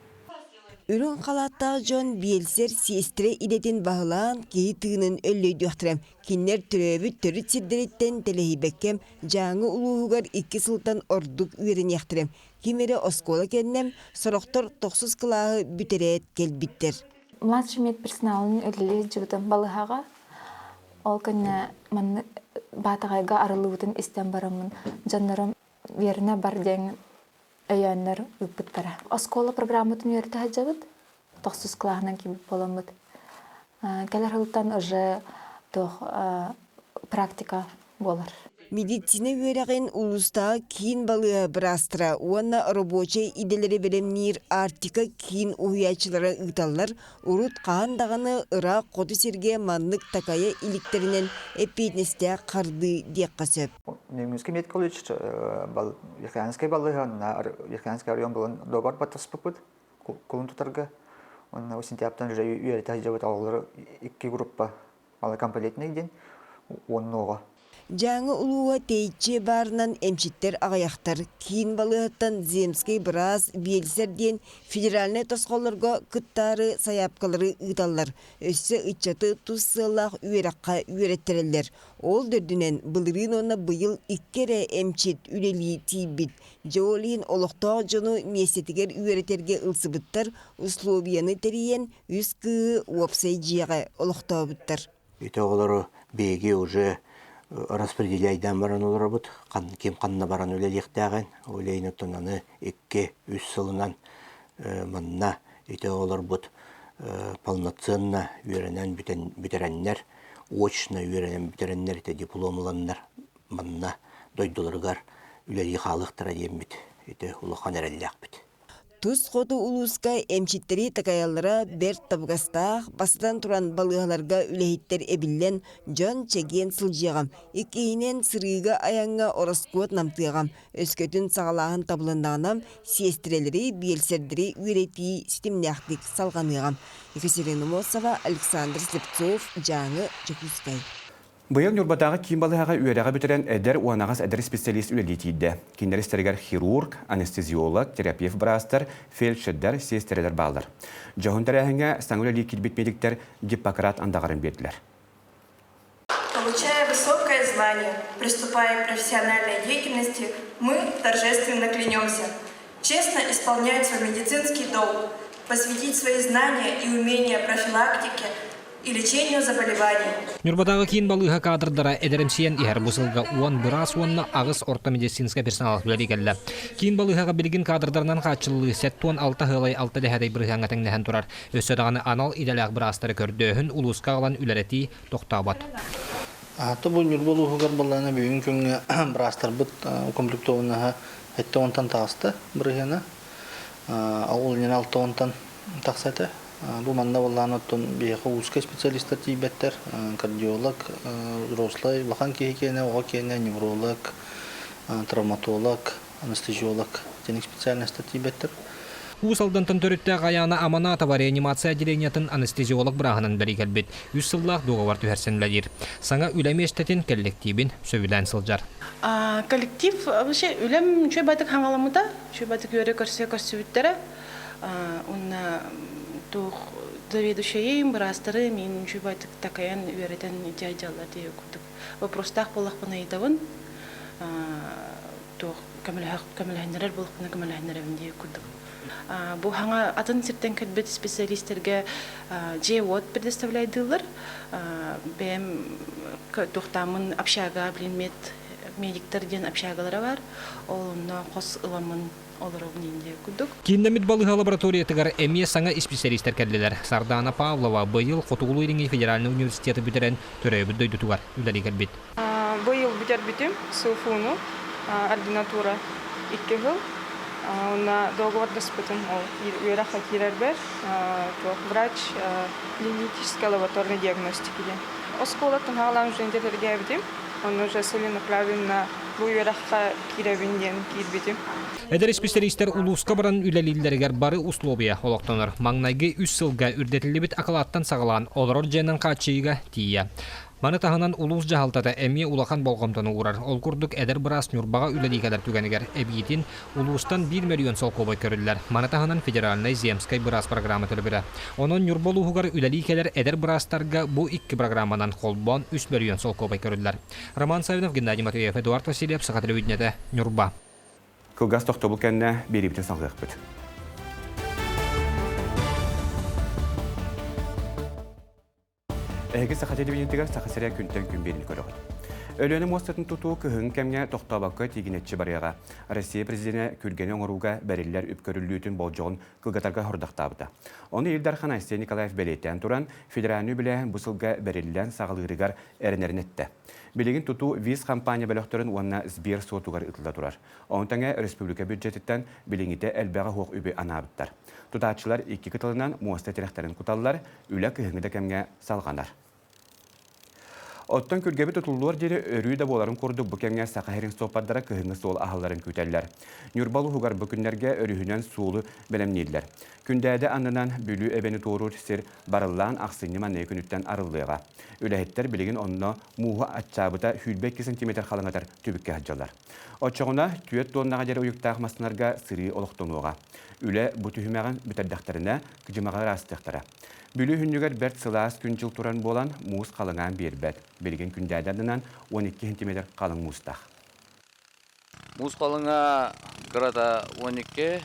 Үрүҥ халааттаах дьон биэлсэр сиэстэрэ идэтин баһылаан киһи тыынын өллөйдүөхтэрэ. Кинилэр төрөөбүт төрүт сирдэриттэн тэлэһийбэккэ Дьааҥы улууһугар икки сылтан ордук үөрэниэхтэрэ. Ким эрэ оскуола кэннэ, сорохтор тохсус кылааһы бүтэрээт кэлбиттэр. Младший медперсоналын үлэлии сылдьыбытым балыыһаҕа. Ол кэннэ манна Баатаҕайга арыллыбытын истэн бараммын дьоннорум үөрэнэ бар диэн өйөөннөр ыыппыттара. Оскуола программатын үөрэтэ сылдьабыт. Тохсус кылааһынан киирбит буоламмыт. Кэлэр сылтан уже туох практика буолар. Медицина үөрэҕин улуустааҕы киин балыыһа быраастара уонна рабочай идэлэри бэлэмниир Арктика киин уһуйааччылара ыыталлар. Урут хаһан даҕаны ыраах хоту сиргэ маннык такайа иликтэринэн эппиэтинэстээх хардыы диэххэ сөп. Нерюнгрийский медколледж Верхоянскай балыыһа, Верхоянский район булан договор баттаспыппыт кулун тутарга. Онно сентябрьтан уже үөрэтэ сылдьабыт оҕолору икки группа малокомплектный диэн уоннуоҕа. Дьааҥы улууһа тэйиччи баарынан эмчиттэр аҕыйахтар. Киин балыыһаттан земскэй быраас, биэлсэр диэн федеральнай тосхоллорго кыттаары сайаапкалары ыыталлар. Өссө ыччаты тус сыаллаах үөрэххэ үөрэттэрэллэр. Ол да үрдүнэн былырыын уонна быйыл икки эрэ эмчит үлэлии тиийбит. Дьэ ол иһин олохтоох дьону миэстэтигэр үөрэтэргэ ылсыбыттар, условияны тэрийэн үс кыыһы уопсай дьиэҕэ олохтообуттар. Ити оҕолору биһиги уже распределяйдаан баран олоробут. Ким ханна баран үлэлиэхтээҕин, ол иһин оттон аны икки-үс сылынан манна ити оҕолорбут полноценно үөрэнэн бүтэрэннэр, очно үөрэнэн бүтэрэннэр ити диплом ыланнар манна дойдуларыгар үлэлии хаалыахтара диэммит ити улахан эрэллээхпит. Тус хоту улууска эмчиттэри такайаллара бэрт табыгастаах, бастатан туран балыыһаларга үлэһиттэр эбиллэн, дьон чэгиэн сылдьыаҕа. Иккиһинэн, сырыыга-айаҥҥа ороскуот намтыаҕа. Өскөтүн саҕалааһын табылыннаҕына, сиэстэрэлэри, биэлсэрдэри үөрэтии ситимнээхтик салҕаныаҕа. Екатерина Мосова, Александр Слепцов, Дьааҥы, Дьокуускай. Быйыл Ньурбатааҕы киин балыыһаҕа үөрэҕи бүтэрэн эдэр уонаҕас эдэр специалист үлэлии тиийдэ. Кинилэр истэригэр хирург, анестезиолог, терапевт быраастар, фельдшердэр, сиэстэрэлэр бааллар. Дьоһун тэрээһиҥҥэ саҥа үлэлии киирбит медиктэр Гиппократ андаҕарын биэрдилэр. Получая высокое звание, приступая к профессиональной деятельности, мы торжественно клянемся честно исполнять свой медицинский долг, посвятить свои знания и умения профилактике и лечению заболеваний. Ньурбатааҕы киин балыыһа кадрдара эдэрэмсийэн иһэр бу сылга уон быраас уонна аҕыс орто медицинскэй персонал үлэлии кэллэ. Киин балыыһаҕа билигин кадрдарынан хааччыллыы 76 ыалай алта дэһээдэй бырыһыаҥҥа тэҥнэһэн турар. Өссө даҕаны анал идэлээх быраастары көрдөөһүн улууска аҕалан үлэлэтии тохтообот. Аата бу Ньурба улууһугар балаана бүгүн күҥҥэ быраастарбыт укомплектованнаһа Эттэ уонтан таҕыста бырыһыана. Ол иннинэ алта уонтан тахса этэ. Бу манна буоллаан оттон биһиэхэ узкай специалистар тиийбэттэр. Кардиолог, взрослай, улахан киһи киэнэ, оҕо киэнэ, невролог, травматолог, анестезиолог итинник специальностар тиийбэттэр. Уус Алдантан төрүттээх Айаана Аманатова реанимация отделениетын анестезиолог бырааһынан бэрий кэлбит. Үс сыллаах дуогабар түһэрсэн үлэлиир. Саҥа үлэ миэстэтин кэллэктиибин сөбүлээн сылдьар. Коллектив вообще үлэм үчүгэй баҕайытык хаҥаламмыта, үчүгэй баҕайытык үөрэ көрсө көрсүбүттэрэ. Уонна туох заведующайым, быраастары миин үчүгэй баҕайытык такайан үөрэтэн дьаһайдьаллар диye курдук. Вопростаах буоллахпына ыйытабын, туох көмөлөһөннөрөр буоллахпына көмөлөһөннөрөбүн диye курдук. Бу хаҥа атын сиртэн кэлбит специалистэргэ дьиэ-уот предоставляйдыыллар. Бэйэм туохтааммын общага, блин, мед, медиктэр диэн общагалара бар. Ол онно хос ыламмын олоробун диэн курдук. Кииннэммит балыыһа лабораториятыгар эмиэ саҥа исписэлиистэр кэллилэр. Сардаана Павлова быйыл Хотугулуу-Илиҥҥи федеральнай университеты бүтэрэн төрөөбүт дойдутугар үлэлии кэлбит. Быйыл бүтэрбитим СУФУ-ну ординатура икки сыл. Уонна договордаспытым ол үөрэххэ киирэрбэр туох врач клинической лабораторной диагностики диэн. Оскуолаттан хаалаан уже интэргээбитим. Онно уже целенаправленно. Бу үөрэххэ киирэбин диэн киирбитим. Эдэр исписэлиистэр улууска баран үлэлииллэригэр бары услуобуйа олохтонор. Маҥнайгы үс сылга үрдэтиллибит акылааттан саҕалаан олорор дьиэнэн хааччыйыыга тиийэ. Маны таһынан улуус дьаһалтата эмиэ улахан болҕомтону уурар. Ол курдук эдэр быраас Ньурбаҕа үлэлии кэлэр түгэнигэр эбиитин улуустан 1 мөлүйүөн солкуобай көрүллэр. Маны таһынан федеральнай земскэй быраас программа төлөбүрэ. Онон Ньурба улууһугар үлэлии кэлэр эдэр быраастарга бу икки программанан холбоон 3 мөлүйүөн солкуобай көрүллэр. Роман Савинов, Геннадий Матвеев, Эдуард Васильев, Саха телевидениетэ, Ньурба. Кылгас тохтобул кэннэ биэриибитин салҕыахпыт. Эһиги Саха телевидениетигэр Саха сирэ күнтэн күн биэриини көрөҕүт. Өлүөнэ муостатын тутуу кыһыҥҥы кэмҥэ тохтообокко тиигинэччи барыаҕа. Россия президенэ күргэни оҥорууга бэриллэр үп көрүллүүтүн болдьоҕун кылгатарга сорудахтаабыта. Ону Ил Дархан Айсен Николаев бэлиэтээн туран, федеральнай үбүлээһин бу сылга бэриллэн саҕалыырыгар эрэнэрин эттэ. Билигин тутуу ВИЗ компания бөлөхтөрүн уонна Сбер суотугар ыытылла турар. Ону тэҥэ республика бюджетиттэн билиҥҥитэ элбэҕи суох үбү анаабыттар. Тутааччылар икки кытылынан муоста тирэхтэрин куталлар, үлэ кыһыҥҥы да кэмҥэ салҕанар. Оттон күргэбит тутуллуор диэри өрүү да буоларын курдук бу кэмҥэ Саха сирин суоппардара кыһыҥҥы суол аһалларын күүтэллэр. Ньурба улууһугар бу күннэргэ өрүһүнэн суолу бэлэмнииллэр. Күндээдэ аннынан Бүлүү эбэни туоруур сир барыллаан ахсынньы манныгы күнүттэн арыллыаҕа. Үлэһиттэр билигин онно мууһу аччаабыта 22 сантиметр халыҥатар түбүккэ сылдьаллар. Оччоҕуна 4 туоннаҕа диэри уйуктаах массыналарга сырыы олохтонуоҕа. Үлэ бу түһүмэҕин бүтэрдэхтэринэ, кыдьымаҕы ыраастыахтара. Бүлүү күннүгэр бэрт сылаас күн-дьыл туран буолан, муус халыҥаан биэрбэт. Билигин күндээдэ аннынан 12 сантиметр халыҥ муустаах. Муус халыҥа кырата 12,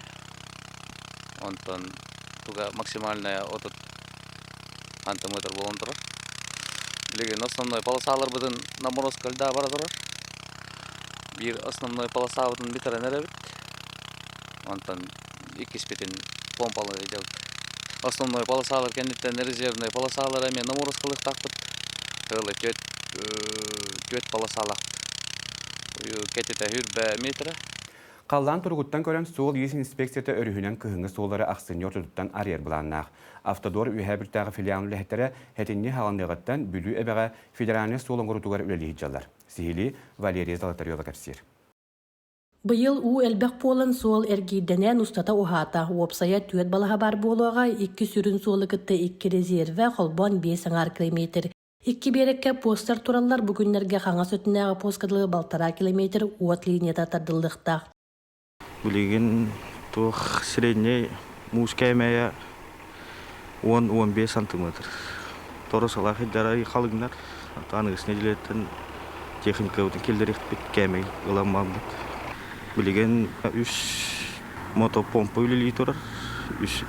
онтон туга максимальная 30 сантиметр буолан турар. Билигин основной полосаларбытын наморозка льда бара турар. Биир основной полосабытын бүтэрэн эрэбит. Онтон иккиспитин помпалыы ыытабыт. Основной полосалар кэнниттэн резервный полосалар эмиэ наморозкалыахтаахпыт. Ыла түөрт полосалаахпыт. Кэтитэ хүрбэ метра. Халлаан туругуттан көрөн суол-иис инспекцията өрүһүнэн кыһыҥҥы суоллары ахсынньы ортотуттан арыйар былааннаах. Автодор Үөһээ Бүлтээҕи филиалын үлэһиттэрэ сэтинньи хаалыныаҕыттан Бүлүү эбэҕэ федеральнай суол оҥоруутугар үлэлии сылдьаллар. Сиһилии Валерия Золотарева кэпсиир. Быйыл уу элбэх буолан суол эргиирдэнэн устата уһаата. Уопсайа түөрт балаһа баар буолуоҕа, икки сүрүн суолу кытта икки резервэ, холбоон биэс аҥаар километр. Икки биэрэккэ постар тураллар, бу күннэргэ хаҥас өттүнээҕи поска дылы балтараа километр уот линията тардыллыахтаах. Билигин туох средний муус кээмэйэ 10-15 сантиметр. Торосалаах иддара халыҥнар. Аныгыс нэдиэлэттэн техникабытын киллэриэхпит кээмэй ылан барбыт. Билигин үс мотопомпа үлэлии турар. Үс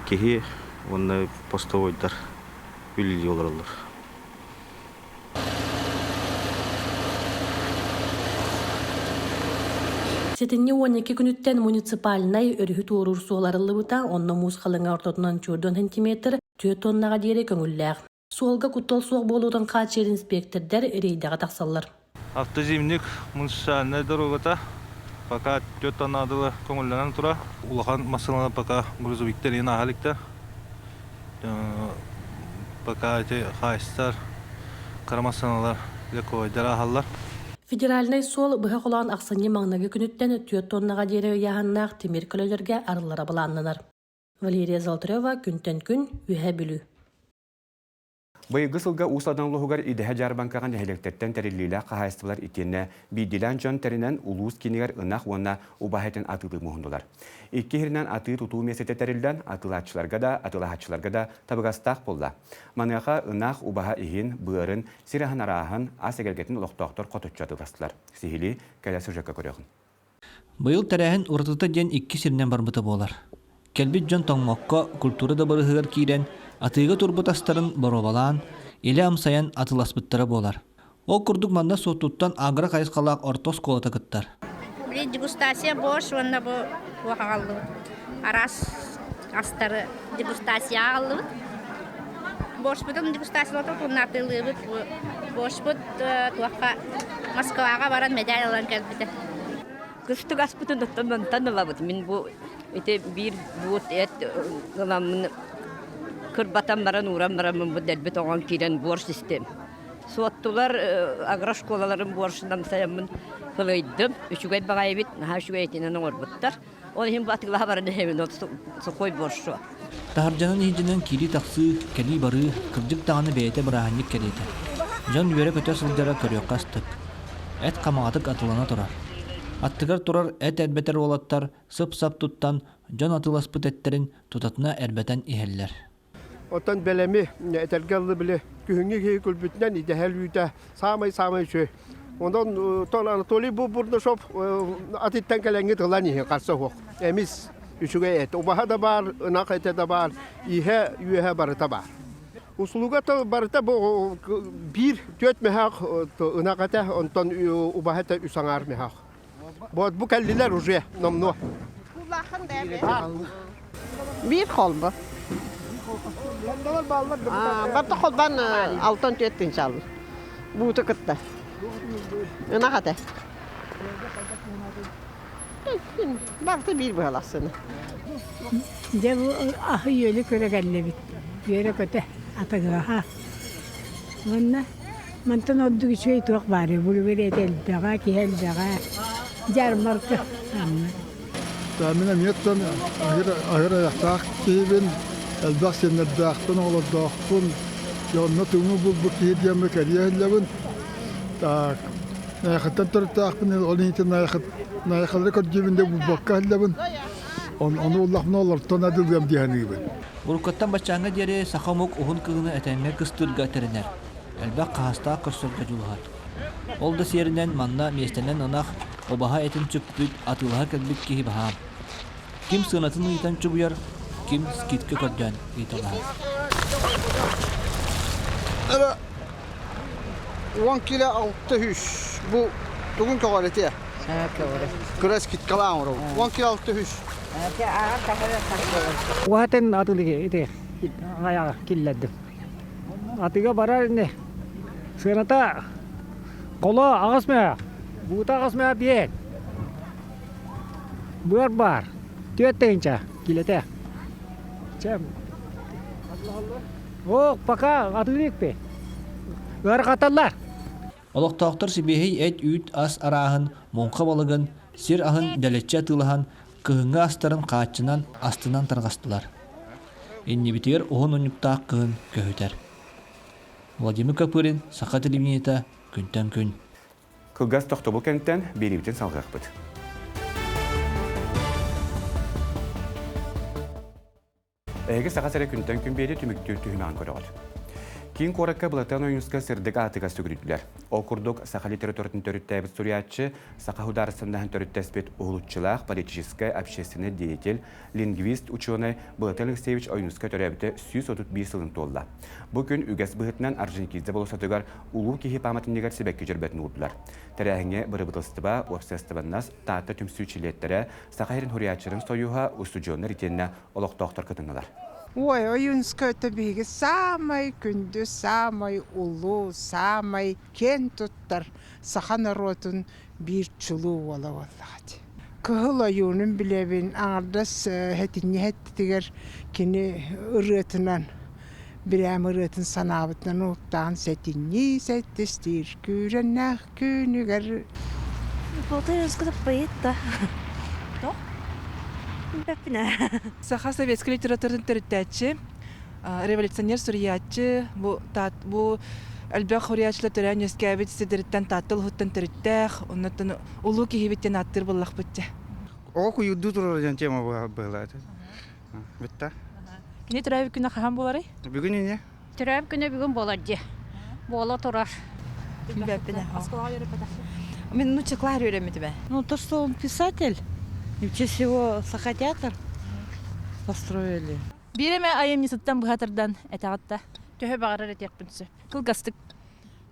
киһи уонна постовойдар үлэлии олороллор. Сэтинньи 12 күнүттэн муниципальнай өрүһү туоруур суол арыллыбыта, онно муус халыҥа ортотунан 4 сантиметр, 4 тоннаҕа диэри көҥүллээх. Суолга куттал суох буолуутун хааччыйар инспектордар рейдэҕэ тахсаллар. Автозимник муниципальнай дорогата пока 4 тоннадылы көҥүллэнэн тура. Улахан массыыналар пока грузовиктар иһин ааһа иликтэр. Пока эти хаайыстар, кыра массыыналар легковойдар ааһаллар. Федеральнай суол быһа холоон ахсынньы маҥнайгы күнүттэн 4 тоннаҕа диэри ыйааһыннаах тимир көлөлөргө арыллара былааннанар. Валерия Золотарева күнтэн күн Үөһээ Бүлүү. Быйылгы сылга Уус Алдан улууһугар идэһэ дьаарбаҥкаҕа нэһилиэктэртэн тэриллиилээх хаһаайыстыбалар итиэннэ биирдиилээн дьон тэринэн улуус киинигэр ынах уонна убаһа этин атыылыы муһуннулар. Икки иһиринэн атыы-тутуу миэстэтэ тэриллэн, атыылааччыларга да, атыылаһааччыларга да табыгастаах буолла. Маныаха ынах, убаһа иһин, быарын, сир аһын арааһын, ас эгэлгэтин олохтоохтор хоточчу атыыластылар. Сиһилии кэлэ сюжекка көрүөҕүҥ. Быйыл тэрээһин уратыта диэн икки сиринэн барбыта буолар. Кэлбит дьон тоҥмокко, культура да барыһыгар киирэн, атыыга турбут астарын боруобалаан, илэ амсайан атыыласпыттара буолар. Ол курдук манна Суоттуттан агро хайысхалаах орто оскуолата кыттар. Били дегустация борщ уонна бу туох аҕаллыбыт араас астары дегустация аҕаллыбыт. Борщпутун дегустациялатып уонна атыылыыбыт. Борщпут туохха Москваҕа баран медаль ылан кэлбитэ. Кыстык аспытын оттон ылабыт. Мин бу ити биир буут эт ыламмын кырбатан баран ууран бараммын бу дэлби тоҥон киирэн борщ истим. Суоттулар агрошколаларын борщунан сайаммын кылыйдым. Үчүгэй баҕайы эбит, наһаа үчүгэй этинэн оҥорбуттар. Ол иһин бу атыылаһа баран иһэбин, ол сухой борщу. Таһырдьанан иһирдьэнэн киирии-тахсыы, кэлии-барыы, кырдьык даҕаны бэйэтэ бырааһынньык кэриэтэ. Дьон үөрэ-көтө сылдьара көрүөххэ астык. Эт хамаҕатык атылана турар. Аттыгар турар эт эрбэтэр уолаттар сып-сап туттан, дьон атыыласпыт эттэрин тутатына эрбэтэн иһэллэр. Оттон бэлэми этэргэ дылы били күһүҥҥү киһи күлбүтүнэн идэһэ өлүүтэ саамай-саамай үчүгэй. Онон тон Анатолий Бурнашов атыттан кэлэҥҥит ылан иһин харса суох. Эмис үчүгэй эт. Убаһа да баар, ынах этэ да баар, иһэ, үөһэ барыта баар. Услуга барыта бу биир түөрт мөһөөх ынах этэ, онтон убаһа этэ үс аҥаар мөһөөх. Вот бу кэллилэр уже номнуо. Биир холбо. Барта холбан алтан түөрт тыынчаллар. Бууту кытта. Ынах этэ. Барыта биир быһалахсыны. Дьэ бу аһы-үөлү көрө кэллибит. Үөрэ-көтө атыгыраһа. Уонна мантан ордук үчүгэй туох баарый? Булугар этэ элбэҕэ, киһи элбэҕэ. Дьаармарка. Мин эмиэттэн аһыр айахтаах киһибин, элбэх сиэннэрдээхпин, оҕолордоохпун. Дьэ онно тыҥы булбут киһи диэммэ кэлиэ иһиллэбин. Так, Найахыттан төрүттээхпин, ол иһин Найахылары көрдүүбүн да булбакка иһиллэбин. Ону уллахпына олортон адылыам дии саныыбын. Уруккуттан баччааҥҥа диэри саха омук уһун кыһыны этэҥҥэ кыстыырга тэринэр, элбэх хаһаастаах көрсөргө дьулуһар. Ол да сиэринэн манна миэстэнэн ынах, убаһа этин сүкпүт, атыылаһа кэлбит киһи баһаам. Ким сыанатын ыйытан чугуйар, ким скидка көрдөөн ыйыталаһар. 10 кило 600 бу тугун көҕөрөтүө? Кыра скидкалаан оҥоробут. 10 кило 600. Уһатын атылыгы ити аяға киллэрдим. Атыга барар ини. Сыаната коло аҕыс мөһө, буута аҕыс мөһө биэн. Быар баар. 4 тыһыынча килэтэ. Чэ. О, пока атыылыыкпы. Ыарахаталлар. Олохтоохтор сибиэһэй эт-үүт ас арааһын, муҥха балыгын, сир аһын дэлэччи атыылаһан, кыһыҥҥы астарын хааччынан, астынан тарҕастылар. Иннибитигэр уһун унньуктаах кыһын көһүтэр. Владимир Копырин, Саха телевидениета, күнтэн күн. Кылгас тохтобул кэнтэн биэриибитин салҕыахпыт. Эһиги Саха сирэ күнтэн күн биэри түмүктүүр түһүмэҕин көрөҕүт. Киин куоракка Былатыан Ойуунскай сырдык аатыгар сүгүрүйдүлэр. Ол курдук, саха литературатын төрүттээбит суруйааччы, саха судаарыстыбаннаһын төрүттэспит уһулуччулаах политическай, общественный деятель, лингвист, ученый Былатыан Алексеевич Ойуунскай төрөөбүтэ 131 сылын туолла. Бу күн үгэс быһыытынан Орджоникидзе болуоссатыгар улуу киһи пааматынньыгар сибэкки дьөрбөтүн уурдулар. Тэрээһиҥҥэ бырабыыталыстыба, уопсастыбаннас, Таатта түмсүү чилиэттэрэ, Саха сирин суруйааччыларын сойууһа, устудьуоннар итиэннэ олохтоохтор кытыннылар. Ой, Ойуунскай это биһиги саамай күндү, саамай улуу, саамай киэн туттар саха норуотун биир чулуу уола буоллаҕа Кыһыл ойуунун билэбин, аҥардас сэтинньи сэттитигэр кини ырыатынан, бирэм ырыатын санаабытынан уһуктаан сэтинньи сэттистиир күүрэннээх күнүгэр Болтоевская поэт да. Саха советскай литературатын төрүттээччи, революционер суруйааччы, бу бу элбэх суруйааччылар төрөөн үөскээбит сирдэриттэн Таатта улууһуттан төрүттээх, оннуттан улуу киһибит диэн ааттыыр буоллахпыт дьэ. Оҕо куйуурдуу турар диэн тема быһыылаах. Бүтта. Кини төрөөбүт күнэ хаһан буоларый? Бүгүн ини. Төрөөбүт күнэ бүгүн буолар дии. Буола турар. Билбэппин. Мин ну чеклар үөрэммитим. Ну, то, что он писатель, и в честь его Саха театр построили. Биир эмэ айымньытыттан быһатырдан этэҕитта. Төһө баҕарар этиэхпин сөп. Кылгастык.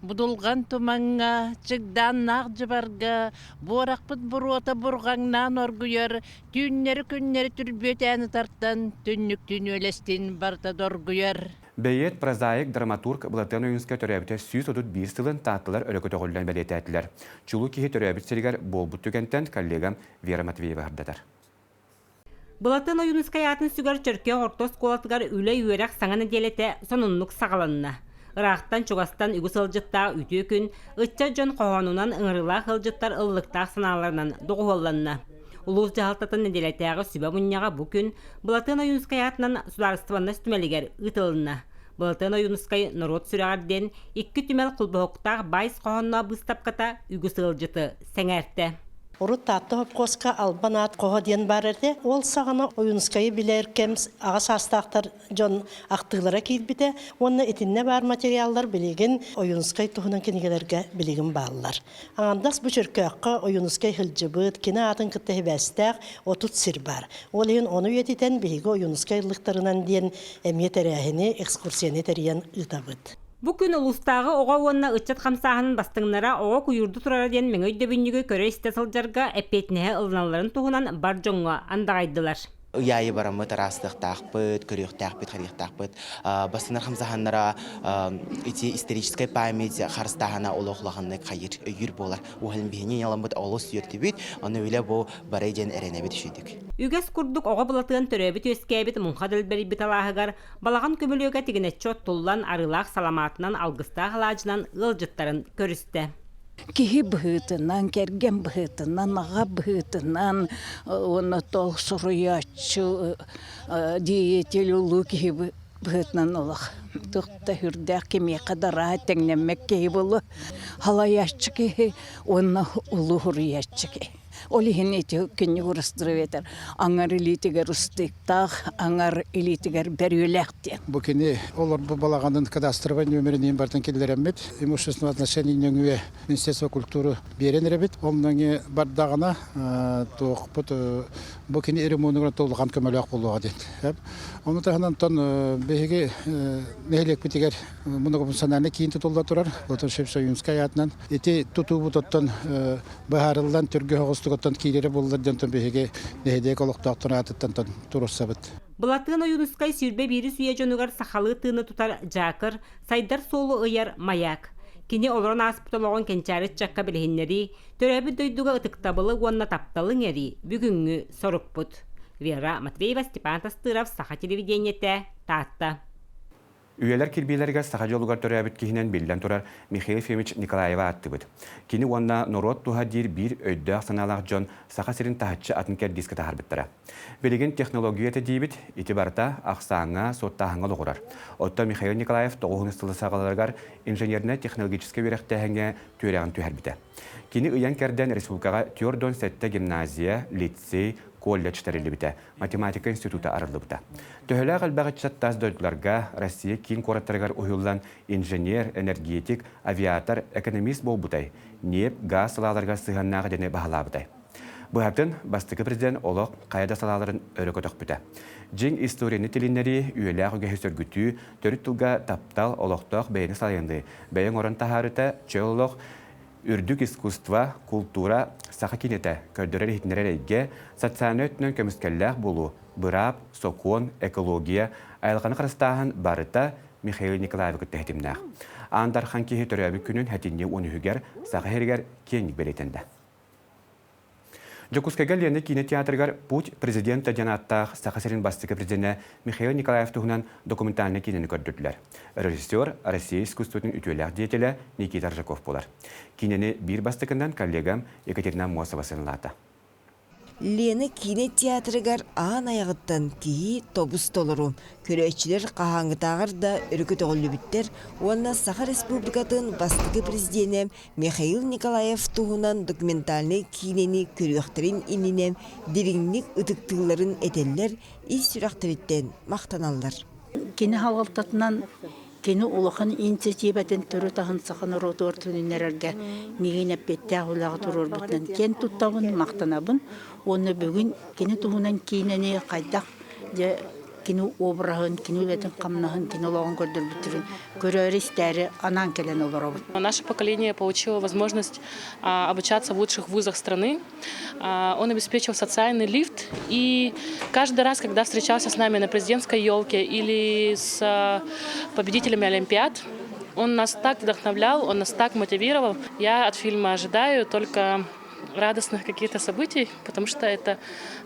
Будулҕан тумаҥҥа, чыгдааннаах дьыбарга, буорахпыт буруота бурҕаҥнаан оргуйар, түүннэри-күннэри түрбүөтээн ытартан түннүктүүн үөлэстин барыта доргуйар. Бэйиэт, прозаик, драматург Былатыан Ойуунскай төрөөбүтэ 131 сылын Таатталар өрө көтөҕүллэн бэлиэтээтилэр. Чулуу киһи төрөөбүт сиригэр буолбут түгэнтэн коллегам Вера Матвеева сырдатар. Былатыан Ойуунускай аатын сүгэр Чөркөөх орто оскуолатыгар үлэ-үөрэх саҥа нэдиэлэтэ сонуннук саҕаланна. Ыраахтан-чугастан үгүс ыалдьыттаах үтүө күн ыччат дьон хоһоонунан ыҥырыылаах ыалдьыттар ыллыктаах санааларынан доҕуһуолланна. Улуус дьаһалтатын нэдиэлэтээҕи сүбэ мунньаҕа бу күн Былатыан Ойуунускай аатынан судаарыстыбаннас түмэлигэр ыытылынна. Былатыан Ойуунускай норуот сүрэҕэр диэн икки түмэл холбоһуктаах баайс хоһоонноох быыстапката үгүс ыалдьыты сэҥээртэ. Урут Таатта хопкуоска Албан аат хоһо диэн баар этэ. Ол саҕана Ойуунускайы билэр кэм аҕа саастаахтар дьон ахтыылара киирбитэ уонна итиннэ баар материаллар билигин Ойуунускай туһунан кинигэлэргэ билигин бааллар. Аҥардас бу Чөркөөххө Ойуунускай сылдьыбыт, кини аатын кытта сибээстээх 30 сир баар. Ол иһин ону үйэтитэн биһиги Ойуунускай ыллыктарынан диэн эмиэ тэрээһини, экскурсияны тэрийэн ыытабыт. Бу күн улуустааҕы оҕо уонна ыччат хамсааһынын бастыҥнара оҕо куйуурду турара диэн мэҥэ өйдөбүнньүгү көрө-истэ сылдьарга эппиэтинэһи ылыналларын туһунан бар дьоҥҥо андаҕайдылар. Ый аайы бараммыт араастыахтаахпыт, көрүөхтээхпит, харыахтаахпыт. Бастыҥнар хамсааһыннара ити историческай память харыстааһына олох улаханнык хайыр, өйүүр буолар. Уһалын биһини яламмыт олус үөрдүбүт, ону үлэ бу барай диэн эрэнэбит үчүйдүк. Үгэс курдук оҕо Былатыан төрөөбүт-үөскээбит муҥха дэлбэрийбит алааһыгар балаҕан көмүлүөгэ тигинэччи оттуллан арыылаах саламаатынан алгыстаах алаадьынан ыалдьыттарын көрүстэ. Киһи быһыытынан, кэргэн быһыытынан, аҕа быһыытынан уонна тол суруйааччы деятель улуу киһи быһыытынан олох туох да сүрдээх кимиэхэ да арааһа тэҥнэммэт киһи буолуо. Халайааччы киһи уонна улуу суруйааччы киһи. Ол иһин ити күннүк урастырыветер аҥар илиитигэр ыстыыктаах, аҥар илиитигэр бөрүөлээх диэн. Бу кини олорбут балаҕанын кадастровай нүөмэрин барытын киллэрэммит, имущественное отношение нөҥүө Министерство культуры биэрэн эрэбит. Ол нөҥүө бардаҕына туохпут бу кини ремонугар улахан көмөлөөх буолуоҕа диэн. Ону таһынан биһиги нэһилиэкпитигэр многофункциональный киин тутулла турар, Лотошев Союзскай аатынан. Ити тутуубут оттон быһаарыллан түргө оҕустугуттан киирэрэ буоллар диэн биһиги нэһилиэк олохтоохторун аатыттан туруорсабыт. Былатыан Ойуунускай 21 үйэ дьонугар сахалыы тыыны тутар дьаакыр, сайдар суолу ыйар маяк. Кини олорон ааспыт олоҕун кэнчээри ыччакка билиһиннэрии, төрөөбүт дойдуга ытыктабылы уонна тапталы иҥэрии бүгүҥҥү сорукпут. Вера Матвеева, Степан Тастыров, Саха телевидениетэ, Таатта. Үйэлэр кирбиилэригэр саха дьолугар төрөөбүт киһинэн биллэн турар Михаил Ефимович Николаевы ааттыыбыт. Кини уонна норуот туһа диир биир өйдөөх-санаалаах дьон Саха сирин таһыччы атын кэрдиискэ таһаарбыттара. Билигин технология этэ диибит, ити барыта ахсааҥҥа, суоттааһыҥҥа олоҕурар. Оттон Михаил Николаев тоҕуһун сылы саҕаларыгар инженернэй-технологическай үөрэхтээһиҥҥэ түөрэҕин түһэрбитэ. Кини ыйан-кэрдэн республикаҕа 47 гимназия, лицей, колледж тэриллибитэ, математика института арыллыбыта. Төһөлөөх элбэх ыччат тас дойдуларга, Россия киин куораттарыгар уһуйуллан инженер, энергетик, авиатор, экономист буолбутай, ньиэп, гаас салааларыгар сыһыаннаах идэни баһылаабытай. Быһатын, бастакы президент олох хайа да салааларын өрө көтөхпүтэ. Дьиҥ историяны тилиннэрии, үйэлээх үгэһи сөргүтүү, төрүт тылга таптал, олохтоох бэйэни салайыныы, бэйэҥ орон таһаарыыта, чөл олох, Үрдүк искусство, култуура, саха киинэтэ, көрдөрөр-иһитиннэрэр эйгэ, социальнай өттүнэн көмүскэллээх буолуу, быраап, сокуон, экология, айылҕаны харыстааһын барыта Михаил Николаевы кытта ситимнээх. Аан Дархан киһи төрөөбүт күнүн сэтинньи 13-үгэр Саха сиригэр киэҥник бэлиэтэннэ. Дьокуускайга Лена киинэ театрыгар «Путь президента» диэн ааттаах Саха сирин бастакы президенэ Михаил Николаев туһунан документальнай киинэни көрдөрдүлэр. Режиссер Россия искусствотын үтүөлээх деятелэ Никита Аржаков буолар. Киинэни биир бастакынан коллегам Екатерина Аммосова сыаналаата. Лена киинэ театрыгар аан айаҕыттан киһи тобус толору. Көрөөччүлэр хаһааҥҥытааҕар да өрө көтөҕүллүбүттэр уонна Саха Республикатын бастакы президенэ Михаил Николаев туһунан документальнай киинэни көрүөхтэрин иннинэ дириҥник ытыктыылларын этэллэр, ис сүрэхтэриттэн махтаналлар. Кини халалтатынан кини улахан инициативатын төрүт аһын саха норуотугар төнүннэрэргэ миигин эппиэттээх үлэҕэ туруорбутунан киэн туттабын, махтанабын уонна бүгүн кини туһунан киинэни хайдах дьэ кини обраһын, кини үлэтин-хамнаһын, кини олоҕун көрдөрбүттэрин көрөөрү-истээри анаан кэлэн олоробут. Наше поколение получило возможность обучаться в лучших вузах страны. Он обеспечил социальный лифт. И каждый раз, когда встречался с нами на президентской елке или с победителями Олимпиад, он нас так вдохновлял, он нас так мотивировал. Я от фильма ожидаю только радостных каких-то событий, потому что это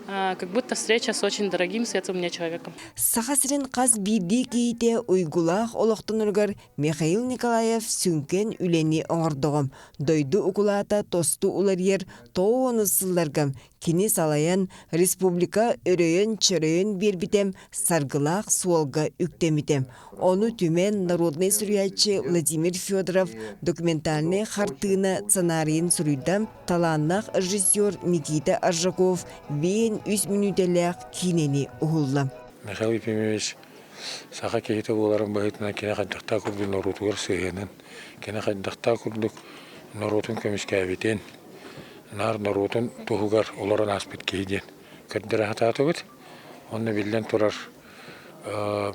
как будто встреча с очень дорогим, светлым мне человеком. Саха сирин хас биирдии киһитэ уйгулаах олохтоноругар Михаил Николаев сүҥкэн үлэни оҥордоҕум. Дойду укулаата тосту уларыйар тоҕус сылларга Кини салайан, республика өрөйөн-чөрөйөн биэрбитэм, саргылаах суолга үктэммитэ. Ону түмэн народнай суруйааччы Владимир Федоров документальнай хартыына сценарийын суруйда, талааннаах режиссер Никита Аржаков биэн үс мүнүүтэлээх киинэни уһулла. Михаил Ефимович саха киһитэ буоларын быһыытынан кини хайдахтаах курдук норуотугар сыһыанын, кини хайдахтаах курдук норуотун көмүскээбитин, наар норуотун туһугар олорон ааспыт киһи диэн көрдөрө сатаатыбыт. Онно биллэн турар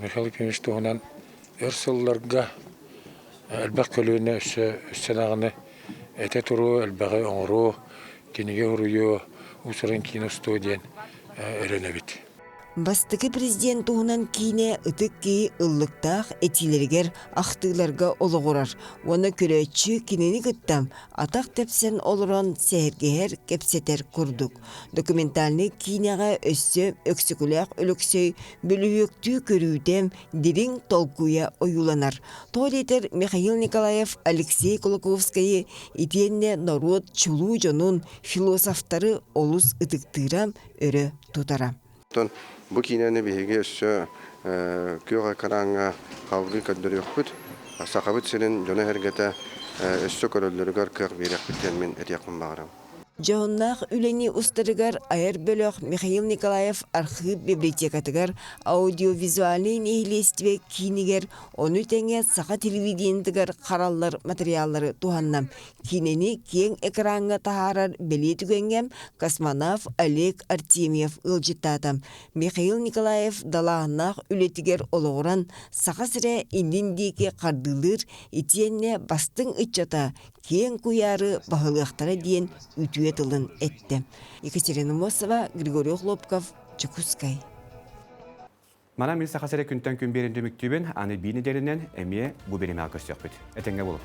Михаил Ефимович туһунан өр сылларга элбэх көлүөнэ өссө өссө даҕаны этэ туруо, элбэҕи оҥоруо, кинигэ уруйуо, уус-уран киинэ устуо диэн эрэнэбит. Бастакы президент туһунан киинэ ытык киһи ыллыктаах этиилэригэр, ахтыыларга олоҕурар уонна көрөөччү кинини кытта атах тэпсэн олорон сэһэргэһэр, кэпсэтэр курдук. Документальнай киинэҕэ өссө Өксөкүлээх Өлөксөй бөлүһүөктүү көрүүтэ, дириҥ толкуйа ойууланар. Тоҕо диэтэр Михаил Николаев Алексей Кулаковскайы итиэннэ норуот чулуу дьонун, философтары олус ытыктыыра, өрө тутара. Оттон бу киинэни биһиги өссө күөх экраҥҥа салгыы көрдөрүөхпүт. Сахабыт сирин дьоно-сэргэтэ өссө көрөллөрүгэр кыах биэриэхпит диэн мин этиэхпин баҕарабын. Дьоһуннаах үлэни устарыгар айар бөлөх Михаил Николаев архыып библиотекатыгар аудиовизуальнай нэһилиэстибэ киинигэр, ону тэҥэ саха телевидениетыгар хараллар материаллары туһанна. Киинэни киэҥ экраҥҥа таһаарар бэлиэ түгэҥҥэ космонавт Олег Артемьев ыалдьыттаата. Михаил Николаев далааһыннаах үлэтигэр олоҕуран, Саха сирэ иннин диэки хардыылыыр итиэннэ бастыҥ ыччата киэҥ куйаары баһылыахтара диэн үтүө тылын эттэ. Екатерина Мосова, Григорий Охлопков, Дьокуускай. Манан мин Саха сирэ күнтэн күн биэрин түмүктүүбүн, аны биир нэдиэлэнэн эмиэ бу бириэмэҕэ көрсүөхпүт. Этэҥҥэ буолуҥ.